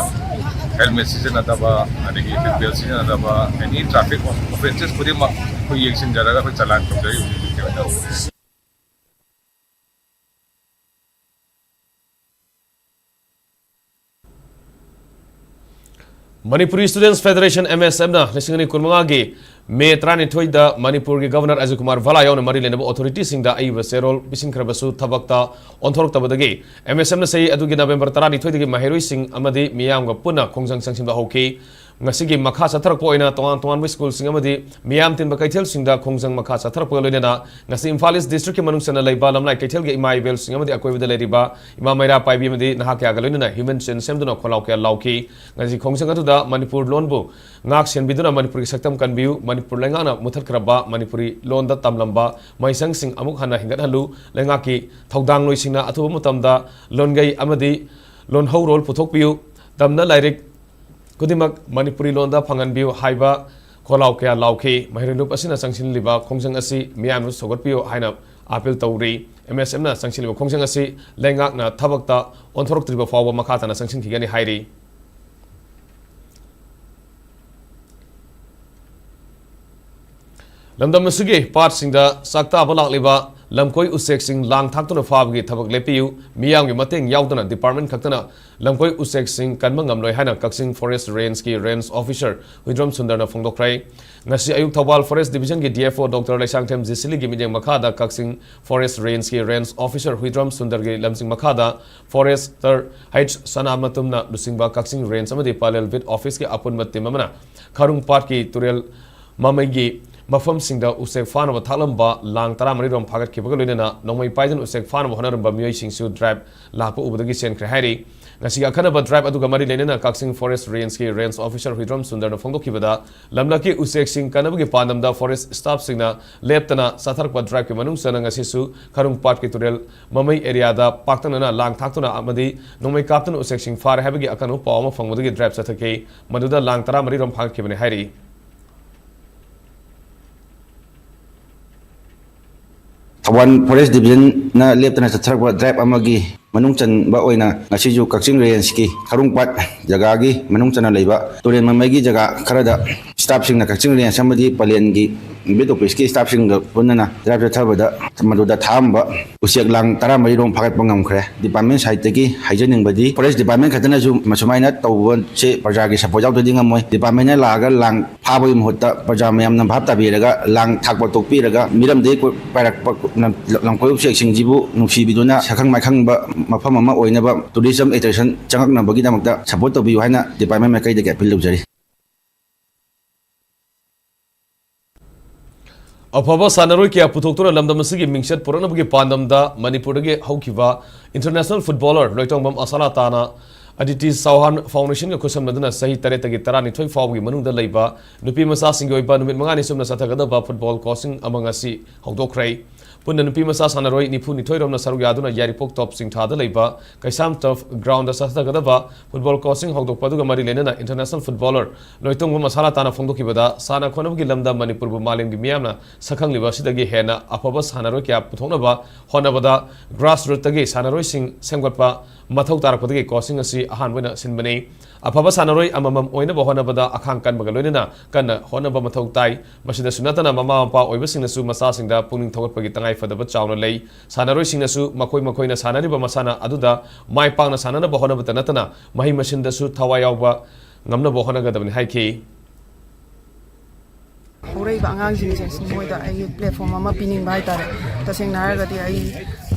ꯍꯦꯜꯃꯦꯠ ꯁꯤꯖꯤꯟꯅꯗꯕ, ꯑꯗꯒꯤ ꯁꯤꯠ ꯕꯦꯜ ꯁꯤꯖꯤꯟꯅꯗꯕ, ꯑꯦꯅꯤ ꯇ꯭ꯔꯥꯐꯤꯛ ꯑꯣꯐꯦꯟꯁꯦꯁ ꯈꯨꯗꯤꯡꯃꯛ ꯑꯩꯈꯣꯏ ꯌꯦꯡꯁꯤꯟꯖꯔꯒ ꯑꯩꯈꯣꯏ ꯆꯂꯥꯟ ꯇꯧꯖꯔꯤ ꯍꯧꯖꯤꯛ ꯍꯧꯖꯤꯛꯀꯤ ꯑꯣꯏꯅ꯫ ꯃꯅꯤꯄꯨꯔꯤ ꯁ꯭ꯇꯨꯗꯦꯟꯠꯁ ꯐꯦꯗꯔꯦꯁꯟ, ꯑꯦꯝ ꯑꯦꯁ ꯑꯦꯝꯅ ꯂꯤꯁꯤꯡ ꯑꯅꯤ ꯀꯨꯟꯃꯉꯥꯒꯤ ꯃꯦ ꯇꯔꯥꯅꯤꯊꯣꯏꯗ ꯃꯅꯤꯄꯨꯔꯒꯤ ꯒꯕꯔꯅꯔ ꯑꯖꯤꯠ ꯀꯨꯃꯥꯔ ꯚꯜꯂꯥ ꯌꯥꯎꯅ ꯃꯔꯤ ꯂꯩꯅꯕ ꯑꯣꯊꯣꯔꯤꯇꯤꯁꯤꯡꯗ ꯑꯏꯕ ꯆꯦꯔꯣꯜ ꯄꯤꯁꯤꯟꯈ꯭ꯔꯕꯁꯨ ꯊꯕꯛꯇ ꯑꯣꯟꯊꯣꯔꯛꯇꯕꯗꯒꯤ ꯑꯦꯝ ꯑꯦꯁ ꯑꯦꯝꯅ ꯆꯍꯤ ꯑꯗꯨꯒꯤ ꯅꯕꯦꯝꯕꯔ ꯇꯔꯥꯅꯤꯊꯣꯏꯗꯒꯤ ꯃꯍꯩꯔꯣꯏꯁꯤꯡ ꯑꯃꯗꯤ ꯃꯤꯌꯥꯝꯒ ꯄꯨꯟꯅ ꯈꯣꯡꯖꯪ ꯆꯪꯁꯤꯟꯕ ꯍꯧꯈꯤ꯫ ꯉꯁꯤꯒꯤ ꯃꯈꯥ ꯆꯠꯊꯔꯛꯄ ꯑꯣꯏꯅ ꯇꯣꯉꯥꯟ ꯇꯣꯉꯥꯟꯕ ꯁ꯭ꯀꯨꯜꯁꯤꯡ ꯑꯃꯗꯤ ꯃꯤꯌꯥꯝ ꯇꯤꯟꯕ ꯀꯩꯊꯦꯜꯁꯤꯡꯗ ꯈꯣꯡꯖꯪ ꯃꯈꯥ ꯆꯠꯊꯔꯛꯄꯒ ꯂꯣꯏꯅꯅ ꯉꯁꯤ ꯏꯝꯐꯥꯜ ꯏꯁ ꯗꯤꯁꯇ꯭ꯔꯤꯛꯀꯤ ꯃꯅꯨꯡ ꯆꯟꯅ ꯂꯩꯕ ꯂꯝꯂꯥꯏ ꯀꯩꯊꯦꯜꯒꯤ ꯏꯃꯥ ꯏꯕꯦꯜꯁꯤꯡ ꯑꯃꯗꯤ ꯑꯀꯣꯏꯕꯗ ꯂꯩꯔꯤꯕ ꯏꯃꯥ ꯃꯩꯔꯥ ꯄꯥꯏꯕꯤ ꯑꯃꯗꯤ ꯅꯍꯥ ꯀꯌꯥꯒ ꯂꯣꯏꯅꯅ ꯍ꯭ꯌꯨꯃꯦꯟ ꯆꯦꯟ ꯁꯦꯝꯗꯨꯅ ꯈꯣꯜꯂꯥꯎ ꯀꯌꯥ ꯂꯥꯎꯈꯤ꯫ ꯉꯁꯤ ꯈꯣꯡꯖꯪ ꯑꯗꯨꯗ ꯃꯅꯤꯄꯨꯔ ꯂꯣꯟꯕꯨ ꯉꯥꯛ ꯁꯦꯟꯕꯤꯗꯨꯅ ꯃꯅꯤꯄꯨꯔꯒꯤ ꯁꯛꯇꯝ ꯀꯟꯕꯤꯌꯨ, ꯃꯅꯤꯄꯨꯔ ꯂꯩꯉꯥꯛꯅ ꯃꯨꯊꯠꯈ꯭ꯔꯕ ꯃꯅꯤꯄꯨꯔꯤ ꯂꯣꯟꯗ ꯇꯝꯂꯝꯕ ꯃꯍꯩꯁꯪꯁꯤꯡ ꯑꯃꯨꯛ ꯍꯟꯅ ꯍꯤꯡꯒꯠꯍꯜꯂꯨ, ꯂꯩꯉꯥꯛꯀꯤ ꯊꯧꯗꯥꯡꯂꯣꯏꯁꯤꯡꯅ ꯑꯊꯨꯕ ꯃꯇꯝꯗ ꯂꯣꯟꯒꯩ ꯑꯃꯗꯤ ꯂꯣꯟꯍꯧꯔꯣꯜ ꯄꯨꯊꯣꯛꯄꯤꯌꯨ, ꯇꯝꯅ ꯂꯥꯏꯔꯤꯛ ꯈꯨꯗꯤꯡꯃꯛ ꯃꯅꯤꯄꯨꯔꯤ ꯂꯣꯟꯗ ꯐꯪꯍꯟꯕꯤꯌꯨ ꯍꯥꯏꯕ ꯈꯣꯜꯂꯥꯎ ꯀꯌꯥ ꯂꯥꯎꯈꯤ꯫ ꯃꯍꯩꯔꯣꯏ ꯂꯨꯞ ꯑꯁꯤꯅ ꯆꯪꯁꯤꯜꯂꯤꯕ ꯈꯣꯡꯖꯪ ꯑꯁꯤ ꯃꯤꯌꯥꯝꯅ ꯁꯧꯒꯠꯄꯤꯌꯨ ꯍꯥꯏꯅ ꯑꯥꯄꯤꯜ ꯇꯧꯔꯤ꯫ ꯑꯦꯝ ꯑꯦꯁ ꯑꯦꯝꯅ ꯆꯪꯁꯤꯜꯂꯤꯕ ꯈꯣꯡꯖꯪ ꯑꯁꯤ ꯂꯩꯉꯥꯛꯅ ꯊꯕꯛꯇ ꯑꯣꯟꯊꯣꯔꯛꯇ꯭ꯔꯤꯕ ꯐꯥꯎꯕ ꯃꯈꯥ ꯇꯥꯅ ꯆꯪꯁꯤꯟꯈꯤꯒꯅꯤ ꯍꯥꯏꯔꯤ꯫ ꯂꯝꯗꯝ ꯑꯁꯤꯒꯤ ꯄꯥꯠꯁꯤꯡꯗ ꯆꯥꯛꯇꯥꯕ ꯂꯥꯛꯂꯤꯕ ꯂꯝꯀꯣꯏ ꯎꯆꯦꯛꯁꯤꯡ ꯂꯥꯡ ꯊꯥꯛꯇꯨꯅ ꯐꯥꯕꯒꯤ ꯊꯕꯛ ꯂꯦꯞꯄꯤꯌꯨ, ꯃꯤꯌꯥꯝꯒꯤ ꯃꯇꯦꯡ ꯌꯥꯎꯗꯅ ꯗꯤꯄꯥꯔꯠꯃꯦꯟ ꯈꯛꯇꯅ ꯂꯝꯀꯣꯏ ꯎꯆꯦꯛꯁꯤꯡ ꯀꯟꯕ ꯉꯝꯂꯣꯏ ꯍꯥꯏꯅ ꯀꯛꯆꯤꯡ ꯐꯣꯔꯦꯁ ꯔꯦꯟꯖꯀꯤ ꯔꯦꯟꯖ ꯑꯣꯐꯤꯁꯔ ꯍꯨꯏꯗ꯭ꯔꯣꯝ ꯁꯨꯟꯗꯔꯅ ꯐꯣꯡꯗꯣꯛꯈ꯭ꯔꯦ꯫ ꯉꯁꯤ ꯑꯌꯨꯛ ꯊꯧꯕꯥꯜ ꯐꯣꯔꯦꯁ ꯗꯤꯕꯤꯖꯟꯒꯤ D F O doctor Leishangthem ꯖꯤꯁꯤꯂꯤꯒꯤ ꯃꯤꯠꯌꯦꯡ ꯃꯈꯥꯗ ꯀꯛꯆꯤꯡ ꯐꯣꯔꯦꯁ ꯔꯦꯟꯖꯀꯤ ꯔꯦꯟꯖ ꯑꯣꯐꯤꯁꯔ ꯍꯨꯏꯗ꯭ꯔꯣꯝ ꯁꯨꯟꯗꯔꯒꯤ ꯂꯝꯖꯤꯡ ꯃꯈꯥꯗ ꯐꯣꯔꯦꯁꯇꯔ ꯍꯩꯆ ꯁꯅꯥꯃꯇꯨꯝꯅ ꯂꯨꯆꯤꯡꯕ ꯀꯛꯆꯤꯡ ꯔꯦꯟꯖ ꯑꯃꯗꯤ ꯄꯥꯂꯦꯜ ꯕꯤꯠ ꯑꯣꯐꯤꯁꯀꯤ ꯑꯄꯨꯟꯕ ꯇꯤꯝ ꯑꯃꯅ ꯈꯥꯔꯨꯡ ꯄꯥꯠꯀꯤ ꯇꯨꯔꯦꯜ ꯃꯃꯩꯒꯤ ꯃꯐꯝꯁꯤꯡꯗ ꯎꯆꯦꯛ ꯐꯥꯅꯕ ꯊꯥꯛꯂꯝꯕ ꯂꯥꯡ ꯇꯔꯥꯃꯔꯤ ꯔꯣꯝ ꯐꯥꯒꯠꯈꯤꯕꯒ ꯂꯣꯏꯅꯅ ꯅꯣꯡꯃꯩ ꯄꯥꯏꯗꯨꯅ ꯎꯆꯦꯛ ꯐꯥꯅꯕ ꯍꯣꯠꯅꯔꯝꯕ ꯃꯤꯑꯣꯏꯁꯤꯡꯁꯨ ꯗ꯭ꯔꯥꯏꯚ ꯂꯥꯛꯄ ꯎꯕꯗꯒꯤ ꯆꯦꯟꯈ꯭ꯔꯦ ꯍꯥꯏꯔꯤ꯫ ꯉꯁꯤꯒꯤ ꯑꯈꯟꯅꯕ ꯗ꯭ꯔꯥꯏꯚ ꯑꯗꯨꯒ ꯃꯔꯤ ꯂꯩꯅꯅ ꯀꯛꯆꯤꯡ ꯐꯣꯔꯦꯁ ꯔꯦꯟꯖꯀꯤ ꯔꯦꯟꯖ ꯑꯣꯐꯤꯁꯔ ꯍꯨꯏꯗ꯭ꯔꯣꯝ ꯁꯨꯟꯗꯔꯅ ꯐꯣꯡꯗꯣꯛꯈꯤꯕꯗ, ꯂꯝꯂꯛꯀꯤ ꯎꯆꯦꯛꯁꯤꯡ ꯀꯟꯅꯕꯒꯤ ꯄꯥꯟꯗꯝꯗ ꯐꯣꯔꯦꯁ ꯁ꯭ꯇꯥꯐꯁꯤꯡꯅ ꯂꯦꯞꯇꯅ ꯆꯠꯊꯔꯛꯄ ꯗ꯭ꯔꯥꯏꯚꯀꯤ ꯃꯅꯨꯡ ꯆꯟꯅ ꯉꯁꯤꯁꯨ ꯈꯔꯨꯡ ꯄꯥꯠꯀꯤ ꯇꯨꯔꯦꯜ ꯃꯃꯩ ꯑꯦꯔꯤꯌꯥꯗ ꯄꯥꯛꯇꯛꯅꯅ ꯂꯥꯡ ꯊꯥꯛꯇꯨꯅ ꯑꯃꯗꯤ ꯅꯣꯡꯃꯩ ꯀꯥꯞꯇꯨꯅ ꯎꯆꯦꯛꯁꯤꯡ ꯐꯥꯔꯦ ꯍꯥꯏꯕꯒꯤ ꯑꯀꯟꯕ ꯄꯥꯎ ꯑꯃ ꯐꯪꯕꯗꯒꯤ ꯗ꯭ꯔꯥꯏꯚ ꯆꯠꯊꯈꯤ꯫ ꯃꯗꯨꯗ ꯂꯥꯡ ꯇꯔꯥꯃꯔꯤ ꯔꯣꯝ ꯐꯥꯒꯠꯈꯤꯕꯅꯤ ꯍꯥꯏꯔꯤ꯫ ꯊꯧꯕꯥꯜ ꯐꯣꯔꯦꯁ ꯗꯤꯕꯤꯖꯟꯅ ꯂꯦꯞꯇꯅ ꯆꯠꯊꯔꯛꯄ ꯗ꯭ꯔꯥꯏꯚ ꯑꯃꯒꯤ ꯃꯅꯨꯡ ꯆꯟꯕ ꯑꯣꯏꯅ ꯉꯁꯤꯁꯨ ꯀꯛꯆꯤꯡ ꯔꯦꯟꯖꯀꯤ ꯈꯔꯨꯡꯄꯥꯠ ꯖꯒꯥꯒꯤ ꯃꯅꯨꯡ ꯆꯟꯅ ꯂꯩꯕ ꯇꯨꯔꯦꯜ ꯃꯃꯩꯒꯤ ꯖꯒꯥ ꯈꯔꯗ ꯁ꯭ꯇꯥꯐꯁꯤꯡꯅ, ꯀꯛꯆꯤꯡ ꯔꯦꯟꯖ ꯑꯃꯗꯤ ꯄꯂꯦꯟꯒꯤ ꯕꯤꯠ ꯑꯣꯐꯤꯁꯀꯤ ꯁ꯭ꯇꯥꯐꯁꯤꯡꯒ ꯄꯨꯟꯅꯅ ꯗ꯭ꯔꯥꯏꯚ ꯆꯠꯊꯕꯗ ꯃꯗꯨꯗ ꯊꯥꯛꯑꯝꯕ ꯎꯆꯦꯛ ꯂꯥꯡ ꯇꯔꯥꯃꯔꯤ ꯔꯣꯝ ꯐꯥꯒꯠꯄ ꯉꯝꯈ꯭ꯔꯦ꯫ ꯗꯤꯄꯥꯔꯠꯃꯦꯟ ꯁꯥꯏꯠꯇꯒꯤ ꯍꯥꯏꯖꯅꯤꯡꯕꯗꯤ, ꯐꯣꯔꯦꯁ ꯗꯤꯄꯥꯔꯠꯃꯦꯟ ꯈꯛꯇꯅꯁꯨ ꯃꯁꯨꯃꯥꯏꯅ ꯇꯧꯕꯁꯦ ꯄ꯭ꯔꯖꯥꯒꯤ ꯁꯄꯣꯔꯠ ꯌꯥꯎꯗ꯭ꯔꯗꯤ ꯉꯝꯃꯣꯏ꯫ ꯗꯤꯄꯥꯔꯠꯃꯦꯟꯅ ꯂꯥꯛꯑꯒ ꯂꯥꯡ ꯐꯥꯕꯒꯤ ꯃꯍꯨꯠꯇ ꯄ꯭ꯔꯖꯥ ꯃꯌꯥꯝꯅ ꯚꯥꯞ ꯇꯥꯕꯤꯔꯒ ꯂꯥꯡ ꯊꯥꯛꯄ ꯇꯣꯛꯄꯤꯔꯒ ꯃꯤꯔꯝꯗꯒꯤ ꯀꯣꯏ-, ꯄꯥꯏꯔꯛꯄ ꯂꯝ-, ꯂꯝꯀꯣꯏꯕ ꯎꯆꯦꯛꯁꯤꯡꯁꯤꯕꯨ ꯅꯨꯡꯁꯤꯕꯤꯗꯨꯅ ꯁꯛꯈꯪ ꯃꯥꯏꯈꯪꯕ ꯃꯐꯝ ꯑꯃ ꯑꯣꯏꯅꯕ ꯇꯨꯔꯤꯖꯝ ꯑꯦꯇ꯭ꯔꯦꯛꯁꯟ ꯆꯪꯉꯛꯅꯕꯒꯤꯗꯃꯛꯇ ꯁꯄꯣꯔꯠ ꯇꯧꯕꯤꯌꯨ ꯍꯥꯏꯅ ꯗꯤꯄꯥꯔꯠꯃꯦꯟ ꯃꯥꯏꯀꯩꯗꯒꯤ ꯑꯄꯤꯜ ꯇꯧꯖꯔꯤ꯫ ꯑꯐꯕ ꯁꯥꯟꯅꯔꯣꯏ ꯀꯌꯥ ꯄꯨꯊꯣꯛꯇꯨꯅ ꯂꯝꯗꯝ ꯑꯁꯤꯒꯤ ꯃꯤꯡꯆꯠ ꯄꯨꯔꯛꯅꯕꯒꯤ ꯄꯥꯟꯗꯝꯗ ꯃꯅꯤꯄꯨꯔꯗꯒꯤ ꯍꯧꯈꯤꯕ ꯏꯟꯇꯔꯅꯦꯁꯅꯦꯜ ꯐꯨꯠꯕꯣꯂꯔ ꯂꯣꯏꯇꯣꯡꯕꯝ ꯑꯁꯥꯂꯥꯇꯥꯅ ꯑꯗꯤꯇꯤ ꯆꯧꯍꯥꯟ ꯐꯥꯎꯟꯗꯦꯁꯟꯒ ꯈꯨꯠꯁꯝꯅꯗꯨꯅ ꯆꯍꯤ ꯇꯔꯦꯠꯇꯒꯤ ꯇꯔꯥꯅꯤꯊꯣꯏ ꯐꯥꯎꯕꯒꯤ ꯃꯅꯨꯡꯗ ꯂꯩꯕ ꯅꯨꯄꯤ ꯃꯆꯥꯁꯤꯡꯒꯤ ꯑꯣꯏꯕ ꯅꯨꯃꯤꯠ ꯃꯉꯥꯅꯤ ꯆꯨꯞꯅ ꯆꯠꯊꯒꯗꯕ ꯐꯨꯠꯕꯣꯜ ꯀꯣꯆꯤꯡ ꯑꯃ ꯉꯁꯤ ꯍꯧꯗꯣꯛꯈ꯭ꯔꯦ꯫ ꯄꯨꯟꯅ ꯅꯨꯄꯤ ꯃꯆꯥ ꯁꯥꯟꯅꯔꯣꯏ ꯅꯤꯐꯨ ꯅꯤꯊꯣꯏ ꯔꯣꯝꯅ ꯁꯔꯨꯛ ꯌꯥꯗꯨꯅ ꯌꯥꯏꯔꯤꯄꯣꯛ ꯇꯣꯞ ꯆꯤꯡꯊꯥꯗ ꯂꯩꯕ ꯀꯩꯁꯥꯝ ꯇꯔꯐ ꯒ꯭ꯔꯥꯎꯟꯗ ꯆꯠꯊꯒꯗꯕ ꯐꯨꯠꯕꯣꯜ ꯀꯣꯆꯤꯡ ꯍꯧꯗꯣꯛꯄ ꯑꯗꯨꯒ ꯃꯔꯤ ꯂꯩꯅꯅ ꯏꯟꯇꯔꯅꯦꯁꯅꯦꯜ ꯐꯨꯠꯕꯣꯂꯔ ꯂꯣꯏꯇꯣꯡꯕꯝ ꯑꯁꯥꯂꯥꯇꯥꯅ ꯐꯣꯡꯗꯣꯛꯈꯤꯕꯗ, ꯁꯥꯟꯅ ꯈꯣꯠꯅꯕꯒꯤ ꯂꯝꯗ ꯃꯅꯤꯄꯨꯔꯕꯨ ꯃꯥꯂꯦꯝꯒꯤ ꯃꯤꯌꯥꯝꯅ ꯁꯛꯈꯪꯂꯤꯕ ꯑꯁꯤꯗꯒꯤ ꯍꯦꯟꯅ ꯑꯐꯕ ꯁꯥꯟꯅꯔꯣꯏ ꯀꯌꯥ ꯄꯨꯊꯣꯛꯅꯕ ꯍꯣꯠꯅꯕꯗ ꯒ꯭ꯔꯥꯁ ꯔꯨꯠꯇꯒꯤ ꯁꯥꯟꯅꯔꯣꯏꯁꯤꯡ ꯁꯦꯝꯒꯠꯄ ꯃꯊꯧ ꯇꯥꯔꯛꯄꯗꯒꯤ ꯀꯣꯆꯤꯡ ꯑꯁꯤ ꯑꯍꯥꯟꯕ ꯑꯣꯏꯅ ꯁꯤꯟꯕꯅꯤ꯫ ꯑꯐꯕ ꯁꯥꯟꯅꯔꯣꯏ ꯑꯃꯃꯝ ꯑꯣꯏꯅꯕ ꯍꯣꯠꯅꯕꯗ ꯑꯈꯥꯡ ꯀꯟꯕꯒ ꯂꯣꯏꯅꯅ ꯀꯟꯅ ꯍꯣꯠꯅꯕ ꯃꯊꯧ ꯇꯥꯏ꯫ ꯃꯁꯤꯗꯁꯨ ꯅꯠꯇꯅ ꯃꯃꯥ ꯃꯄꯥ ꯑꯣꯏꯕꯁꯤꯡꯅꯁꯨ ꯃꯆꯥꯁꯤꯡꯗ ꯄꯨꯛꯅꯤꯡ ꯊꯧꯒꯠꯄꯒꯤ ꯇꯉꯥꯏ ꯐꯗꯕ ꯆꯥꯎꯅ ꯂꯩ꯫ ꯁꯥꯟꯅꯔꯣꯏꯁꯤꯡꯅꯁꯨ ꯃꯈꯣꯏ ꯃꯈꯣꯏꯅ ꯁꯥꯟꯅꯔꯤꯕ ꯃꯁꯥꯟꯅ ꯑꯗꯨꯗ ꯃꯥꯏ ꯄꯥꯛꯅ ꯁꯥꯟꯅꯅꯕ ꯍꯣꯠꯅꯕꯇ ꯅꯠꯇꯅ ꯃꯍꯩ ꯃꯁꯤꯡꯗꯁꯨ ꯊꯋꯥꯏ ꯌꯥꯎꯕ ꯉꯝꯅꯕ ꯍꯣꯠꯅꯒꯗꯕꯅꯤ ꯍꯥꯏꯈꯤ꯫ ꯍꯧꯔꯛꯏꯕ ꯑꯉꯥꯡꯁꯤꯡꯁꯦ ꯃꯣꯏꯗ ꯑꯩꯒꯤ ꯄ꯭ꯂꯦꯠꯐꯣꯝ ꯑꯃ ꯄꯤꯅꯤꯡꯕ ꯍꯥꯏꯇꯥꯔꯦ꯫ ꯇꯁꯦꯡꯅ ꯍꯥꯏꯔꯒꯗꯤ ꯑꯩ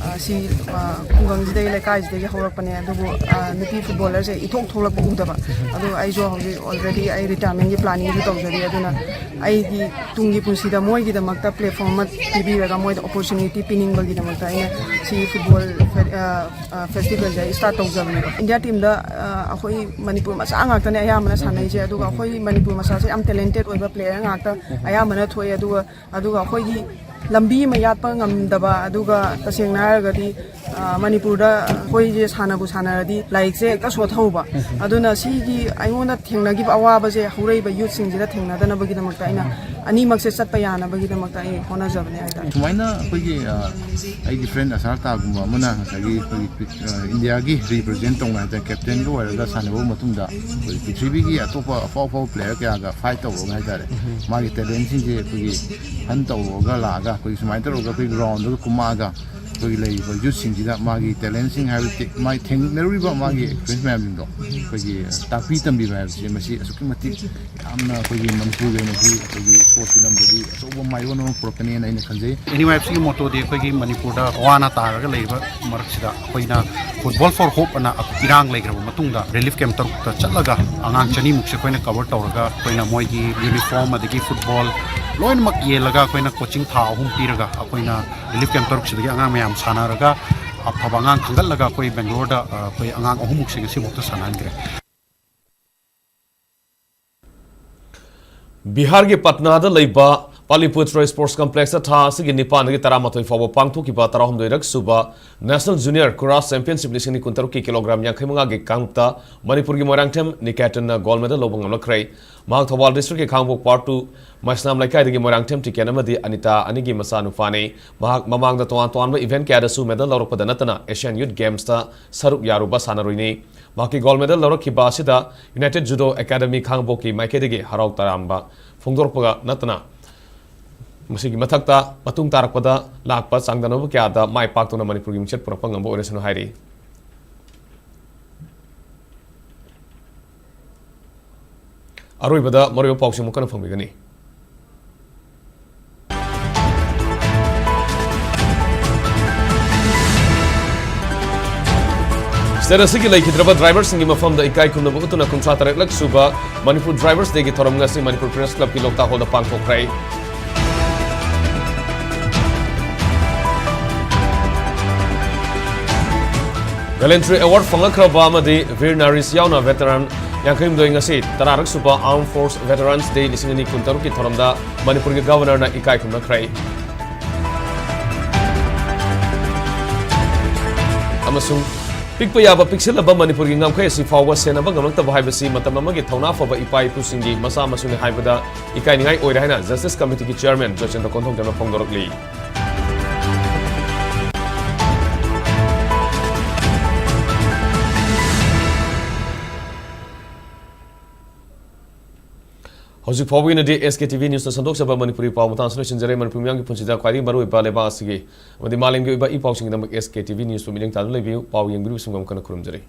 ꯑ, ꯁꯤ, ꯑ, ꯈꯨꯡꯒꯪꯁꯤꯗꯒꯤ, ꯂꯩꯀꯥꯏꯁꯤꯗꯒꯤ ꯍꯧꯔꯛꯄꯅꯦ꯫ ꯑꯗꯨꯕꯨ, ꯑ, ꯅꯨꯄꯤ ꯐꯨꯠꯕꯣꯂꯔꯁꯦ ꯏꯊꯣꯛ ꯊꯣꯛꯂꯛꯄ ꯎꯗꯕ꯫ ꯑꯗꯣ ꯑꯩꯁꯨ ꯍꯧꯖꯤꯛ already ꯑꯩ retirement ꯀꯤ planning ꯁꯨ ꯇꯧꯖꯔꯤ꯫ ꯑꯗꯨꯅ ꯑꯩꯒꯤ ꯇꯨꯡꯒꯤ ꯄꯨꯟꯁꯤꯗ ꯃꯣꯏꯒꯤꯗꯃꯛꯇ platform ꯑꯃ ꯄꯤꯕꯤꯔꯒ, ꯃꯣꯏꯗ opportunity ꯄꯤꯅꯤꯡꯕꯒꯤꯗꯃꯛꯇ ꯑꯩꯅ ꯁꯤ ꯐꯨꯠꯕꯣꯜ ꯐꯦ-, ꯑ, ꯑ, festival ꯁꯦ ꯑꯩ start ꯇꯧꯖꯕꯅꯦꯕ꯫ ꯏꯟꯗꯤꯌꯥ team ꯗ, ꯑ, ꯑꯩꯈꯣꯏ ꯃꯅꯤꯄꯨꯔ ꯃꯆꯥ ꯉꯥꯛꯇꯅꯦ ꯑꯌꯥꯝꯕꯅ ꯁꯥꯟꯅꯩꯁꯦ꯫ ꯑꯗꯨꯒ ꯑꯩꯈꯣꯏ ꯃꯅꯤꯄꯨꯔ ꯃꯆꯥꯁꯦ ꯌꯥꯝ talented ꯑꯣꯏꯕ player ꯉꯥꯛꯇ ꯑꯌꯥꯝꯕꯅ ꯊꯣꯛꯑꯦ꯫ ꯑꯗꯨꯒ, ꯑꯗꯨꯒ ꯑꯩꯈꯣꯏꯒꯤ ꯂꯝꯕꯤ ꯑꯃ ꯌꯥꯠꯄ ꯉꯝꯗꯕ, ꯑꯗꯨꯒ ꯇꯁꯦꯡꯅ ꯍꯥꯏꯔꯒꯗꯤ, ꯑ, ꯃꯅꯤꯄꯨꯔꯗ ꯑꯩꯈꯣꯏꯁꯦ ꯁꯥꯟꯅꯕꯨ ꯁꯥꯟꯅꯔꯗꯤ ꯂꯥꯏꯔꯤꯛꯁꯦ ꯍꯦꯛꯇ ꯁꯣꯠꯊꯍꯧꯕ꯫ ꯑꯗꯨꯅ ꯁꯤꯒꯤ ꯑꯩꯉꯣꯟꯗ ꯊꯦꯡꯅꯈꯤꯕ ꯑꯋꯥꯕꯁꯦ ꯍꯧꯔꯛꯏꯕ youth ꯁꯤꯡꯁꯤꯗ ꯊꯦꯡꯅꯗꯅꯕꯒꯤꯗꯃꯛꯇ ꯑꯩꯅ ꯑꯅꯤꯃꯛꯁꯦ ꯆꯠꯄ ꯌꯥꯅꯕꯒꯤꯗꯃꯛꯇ ꯑꯩ ꯍꯣꯠꯅꯖꯕꯅꯦ ꯍꯥꯏꯇꯥꯔꯦ꯫ ꯁꯨꯃꯥꯏꯅ ꯑꯩꯈꯣꯏꯒꯤ, ꯑ, ꯑꯩꯒꯤ friend ꯑꯁꯥꯔ ꯇꯥꯒꯨꯝꯕ ꯑꯃꯅ ꯉꯁꯥꯏꯒꯤ ꯑꯩꯈꯣꯏꯒꯤ, ꯑ, ꯏꯟꯗꯤꯌꯥꯒꯤ represent ꯇꯧꯅ ꯍꯥꯏꯇꯥꯔꯦ, captain ꯒ ꯑꯣꯏꯔꯒ ꯁꯥꯟꯅꯕ ꯃꯇꯨꯡꯗ ꯑꯩꯈꯣꯏ ꯄ꯭ꯔꯤꯊꯤꯕꯤꯒꯤ ꯑꯇꯣꯞꯄ ꯑꯐꯥꯎ ꯑꯐꯥꯎꯕ player ꯀꯌꯥꯒ fight ꯇꯧꯔꯒ ꯍꯥꯏꯇꯥꯔꯦ, ꯃꯥꯒꯤ talent ꯁꯤꯡꯁꯦ ꯑꯩꯈꯣꯏꯒꯤ fund ꯇꯧꯔꯒ ꯂꯥꯛꯑꯒ ꯑꯩꯈꯣꯏꯒꯤ ꯁꯨꯃꯥꯏꯅ ꯇꯧꯔꯒ ꯑꯩꯈꯣꯏꯒꯤ ground ꯗꯒ ꯀꯨꯝꯃꯛꯑꯒ ꯑꯩꯈꯣꯏꯒꯤ ꯂꯩꯔꯤꯕ youth ꯁꯤꯡꯁꯤꯗ ꯃꯥꯒꯤ talent ꯁꯤꯡ ꯍꯥꯏꯕꯗꯤ ꯃꯥꯒꯤ ꯊꯦꯡꯅꯔꯨꯔꯤꯕ ꯃꯥꯒꯤ experience ꯃꯌꯥꯝꯁꯤꯡꯗꯣ ꯑꯩꯈꯣꯏꯒꯤ ꯇꯥꯛꯄꯤ ꯇꯝꯕꯤꯕ ꯍꯥꯏꯕꯁꯦ ꯃꯁꯤ ꯑꯁꯨꯛꯀꯤ ꯃꯇꯤꯛ ꯌꯥꯝꯅ ꯑꯩꯈꯣꯏꯒꯤ ꯃꯅꯤꯄꯨꯔꯒꯤ ꯑꯣꯏꯅꯗꯤ ꯑꯩꯈꯣꯏꯒꯤ sports ꯀꯤ ꯂꯝꯗꯗꯤ ꯑꯆꯧꯕ ꯃꯥꯏꯑꯣꯟ ꯑꯃ ꯄꯨꯔꯛꯀꯅꯤꯅ ꯑꯩꯅ ꯈꯟꯖꯩ꯫ ꯑꯦꯟ ꯌꯨ ꯑꯦꯐ ꯁꯤꯒꯤ motto ꯗꯤ ꯑꯩꯈꯣꯏꯒꯤ ꯃꯅꯤꯄꯨꯔꯗ ꯋꯥꯅ ꯇꯥꯔꯒ ꯂꯩꯔꯤꯕ ꯃꯔꯛꯁꯤꯗ ꯑꯩꯈꯣꯏꯅ Football for Hope ꯑꯅ ꯏꯔꯥꯡ ꯂꯩꯈ꯭ꯔꯕ ꯃꯇꯨꯡꯗ relief camp ꯇꯔꯨꯛꯇ ꯆꯠꯂꯒ ꯑꯉꯥꯡ ꯆꯅꯤꯃꯨꯛꯁꯦ ꯑꯩꯈꯣꯏꯅ cover ꯇꯧꯔꯒ ꯑꯩꯈꯣꯏꯅ ꯃꯣꯏꯒꯤ uniform ꯑꯗꯒꯤ football ꯂꯣꯏꯅꯃꯛ ꯌꯦꯜꯂꯒ ꯑꯩꯈꯣꯏꯅ coaching ꯊꯥ ꯑꯍꯨꯝ ꯄꯤꯔꯒ ꯑꯩꯈꯣꯏꯅ relief camp ꯇꯔꯨꯛꯁꯤꯗꯒꯤ ꯑꯉꯥꯡ ꯃꯌꯥꯝ ꯁꯥꯟꯅꯔꯒ ꯑꯐꯕ ꯑꯉꯥꯡ ꯈꯟꯒꯠꯂꯒ ꯑꯩꯈꯣꯏ ꯕꯦꯡꯒ꯭ꯂꯣꯔꯗ, ꯑ, ꯑꯩꯈꯣꯏ ꯑꯉꯥꯡ ꯑꯍꯨꯝꯃꯨꯛꯁꯦ ꯉꯁꯤꯐꯥꯎꯗ ꯁꯥꯟꯅꯍꯟꯈ꯭ꯔꯦ꯫ ꯕꯤꯍꯥꯔꯒꯤ ꯄꯠꯅꯥꯗ ꯂꯩꯕ ꯄꯥꯂꯤꯄꯨꯇ꯭ꯔ Sports Complex ꯇ ꯊꯥ ꯑꯁꯤꯒꯤ ꯅꯤꯄꯥꯟꯗꯒꯤ ꯇꯔꯥꯃꯥꯊꯣꯏ ꯐꯥꯎꯕ ꯄꯥꯡꯊꯣꯛꯈꯤꯕ ꯇꯔꯥꯍꯨꯝꯗꯣꯏꯔꯛ ꯁꯨꯕ National Junior Kura Championship ꯂꯤꯁꯤꯡ ꯑꯅꯤ ꯀꯨꯟꯇꯔꯨꯛꯀꯤ ꯀꯤꯂꯣꯒ꯭ꯔꯥꯝ ꯌꯥꯡꯈꯩ ꯃꯉꯥꯒꯤ ꯀꯥꯡꯂꯨꯞꯇ ꯃꯅꯤꯄꯨꯔꯒꯤ ꯃꯣꯏꯔꯥꯡꯊꯦꯝ ꯅꯤꯀꯦꯇꯟꯅ gold medal ꯂꯧꯕ ꯉꯝꯂꯛꯈ꯭ꯔꯦ꯫ ꯃꯍꯥꯛ ꯊꯧꯕꯥꯜ district ꯀꯤ ꯈꯥꯡꯉꯕꯣꯛ Part two ꯃꯩꯁꯅꯥꯝ ꯂꯩꯀꯥꯏꯗꯒꯤ ꯃꯣꯏꯔꯥꯡꯊꯦꯝ ꯇꯤꯀꯦꯟ ꯑꯃꯗꯤ ꯑꯅꯤꯇꯥ ꯑꯅꯤꯒꯤ ꯃꯆꯥꯅꯨꯄꯥꯅꯤ꯫ ꯃꯍꯥꯛ ꯃꯃꯥꯡꯗ ꯇꯣꯉꯥꯟ ꯇꯣꯉꯥꯟꯕ event ꯀꯌꯥꯗꯁꯨ medal ꯂꯧꯔꯛꯄꯗ ꯅꯠꯇꯅ Asian Youth Games ꯇ ꯁꯔꯨꯛ ꯌꯥꯔꯨꯕ ꯁꯥꯟꯅꯔꯣꯏꯅꯤ꯫ ꯃꯍꯥꯛꯀꯤ gold medal ꯂꯧꯔꯛꯈꯤꯕ ꯑꯁꯤꯗ United Judo Academy ꯈꯥꯡꯉꯕꯣꯛꯀꯤ ꯃꯥꯏꯀꯩꯗꯒꯤ ꯍꯔꯥꯎ ꯇꯌꯥꯝꯕ ꯐꯣꯡꯗꯣꯔꯛꯄꯒ ꯅꯠꯇꯅ, ꯃꯁꯤꯒꯤ ꯃꯊꯛꯇ ꯃꯇꯨꯡ ꯇꯥꯔꯛꯄꯗ ꯂꯥꯛꯄ ꯆꯥꯡꯗꯝꯅꯕ ꯀꯌꯥꯗ ꯃꯥꯏ ꯄꯥꯛꯇꯨꯅ ꯃꯅꯤꯄꯨꯔꯒꯤ ꯃꯤꯡꯆꯠ ꯄꯨꯔꯛꯄ ꯉꯝꯕ ꯑꯣꯏꯔꯁꯅꯨ ꯍꯥꯏꯔꯤ꯫ ꯑꯔꯣꯏꯕꯗ ꯃꯔꯨꯑꯣꯏꯕ ꯄꯥꯎꯁꯤꯡ ꯑꯃꯨꯛ ꯍꯟꯅ ꯐꯪꯕꯤꯒꯅꯤ꯫ ꯁ꯭ꯇꯦꯠ ꯑꯁꯤꯒꯤ ꯂꯩꯈꯤꯗ꯭ꯔꯕ ꯗ꯭ꯔꯥꯏꯚꯔꯁꯤꯡꯒꯤ ꯃꯐꯝꯗ ꯏꯀꯥꯏ ꯈꯨꯝꯅꯕ ꯎꯠꯇꯨꯅ ꯀꯨꯟꯊ꯭ꯔꯥ ꯇꯔꯦꯠꯂꯛ ꯁꯨꯕ ꯃꯅꯤꯄꯨꯔ ꯗ꯭ꯔꯥꯏꯚꯔꯁ ꯗꯦꯒꯤ ꯊꯧꯔꯝ ꯉꯁꯤ ꯃꯅꯤꯄꯨꯔ ꯄ꯭ꯔꯦꯁ ꯀ꯭ꯂꯕꯀꯤ ꯂꯣꯛꯇꯥꯛ ꯍꯣꯜꯗ ꯄꯥꯡꯊꯣꯛꯈ꯭ꯔꯦ꯫ ꯒꯦꯂꯦꯟꯇ꯭ꯔꯤ ꯑꯦꯋꯥꯔꯗ ꯐꯪꯂꯛꯈ꯭ꯔꯕ ꯑꯃꯗꯤ ꯚꯤꯔ ꯅꯥꯔꯤꯁ ꯌꯥꯎꯅ ꯚꯦꯇꯔꯥꯟ ꯌꯥꯡꯈꯩ ꯍꯨꯝꯗꯣꯏ ꯉꯁꯤ ꯇꯔꯥꯔꯛ ꯁꯨꯕ ꯑꯥꯔꯝ ꯐꯣꯔꯁ ꯚꯦꯇꯔꯥꯟꯁ ꯗꯦ ꯂꯤꯁꯤꯡ ꯑꯅꯤ ꯀꯨꯟꯇꯔꯨꯛꯀꯤ ꯊꯧꯔꯝꯗ ꯃꯅꯤꯄꯨꯔꯒꯤ ꯒꯚꯔꯅꯔꯅ ꯏꯀꯥꯏ ꯈꯨꯝꯅꯈ꯭ꯔꯦ꯫ ꯑꯃꯁꯨꯡ ꯄꯤꯛꯄ ꯌꯥꯕ ꯄꯤꯛꯁꯤꯜꯂꯕ ꯃꯅꯤꯄꯨꯔꯒꯤ ꯉꯝꯈꯩ ꯑꯁꯤ ꯐꯥꯎꯕ ꯁꯦꯟꯅꯕ ꯉꯝꯂꯛꯇꯕ ꯍꯥꯏꯕꯁꯤ ꯃꯇꯝ ꯑꯃꯒꯤ ꯊꯧꯅꯥ ꯐꯕ ꯏꯄꯥ ꯏꯄꯨꯁꯤꯡꯒꯤ ꯃꯆꯥ ꯃꯁꯨꯅꯤ ꯍꯥꯏꯕꯗ ꯏꯀꯥꯏꯅꯤꯡꯉꯥꯏ ꯑꯣꯏꯔꯦ ꯍꯥꯏꯅ ꯖꯁꯇꯤꯁ ꯀꯃꯤꯇꯤꯒꯤ ꯆꯤꯌꯔꯃꯦꯟ ꯖꯣꯏꯆꯟꯗ꯭ꯔ ꯀꯣꯟꯊꯧꯖꯝꯅ ꯐꯣꯡꯗꯣꯔꯛꯂꯤ꯫ ꯍꯧꯖꯤꯛ ꯐꯥꯎꯕꯒꯤ ꯑꯣꯏꯅꯗꯤ ꯑꯦꯁ ꯀꯦ ꯇꯤ ꯚꯤ ꯅ꯭ꯌꯨꯁꯅ ꯁꯟꯗꯣꯛꯆꯕ ꯃꯅꯤꯄꯨꯔꯤ ꯄꯥꯎ ꯃꯇꯥꯡ ꯑꯁꯤꯗ ꯂꯣꯏꯁꯤꯟꯖꯔꯦ꯫ ꯃꯅꯤꯄꯨꯔ ꯃꯤꯌꯥꯝꯒꯤ ꯄꯨꯟꯁꯤꯗ ꯈ꯭ꯋꯥꯏꯗꯒꯤ ꯃꯔꯨꯑꯣꯏꯕ ꯂꯩꯕꯥꯛ ꯑꯁꯤꯒꯤ ꯑꯃꯗꯤ ꯃꯥꯂꯦꯝꯒꯤ ꯑꯣꯏꯕ ꯏ ꯄꯥꯎꯁꯤꯡꯒꯤꯗꯃꯛ ꯑꯦꯁ ꯀꯦ ꯇꯤ ꯚꯤ ꯅ꯭ꯌꯨꯁꯄꯨ ꯃꯤꯠꯌꯦꯡ ꯇꯥꯗꯨꯅ ꯂꯩꯕꯤꯌꯨ꯫ ꯄꯥꯎ ꯌꯦꯡꯕꯤꯔꯤꯕꯁꯤꯡ ꯑꯃꯨꯛ ꯍꯟꯅ ꯈꯨꯔꯨꯝꯖꯔꯤ꯫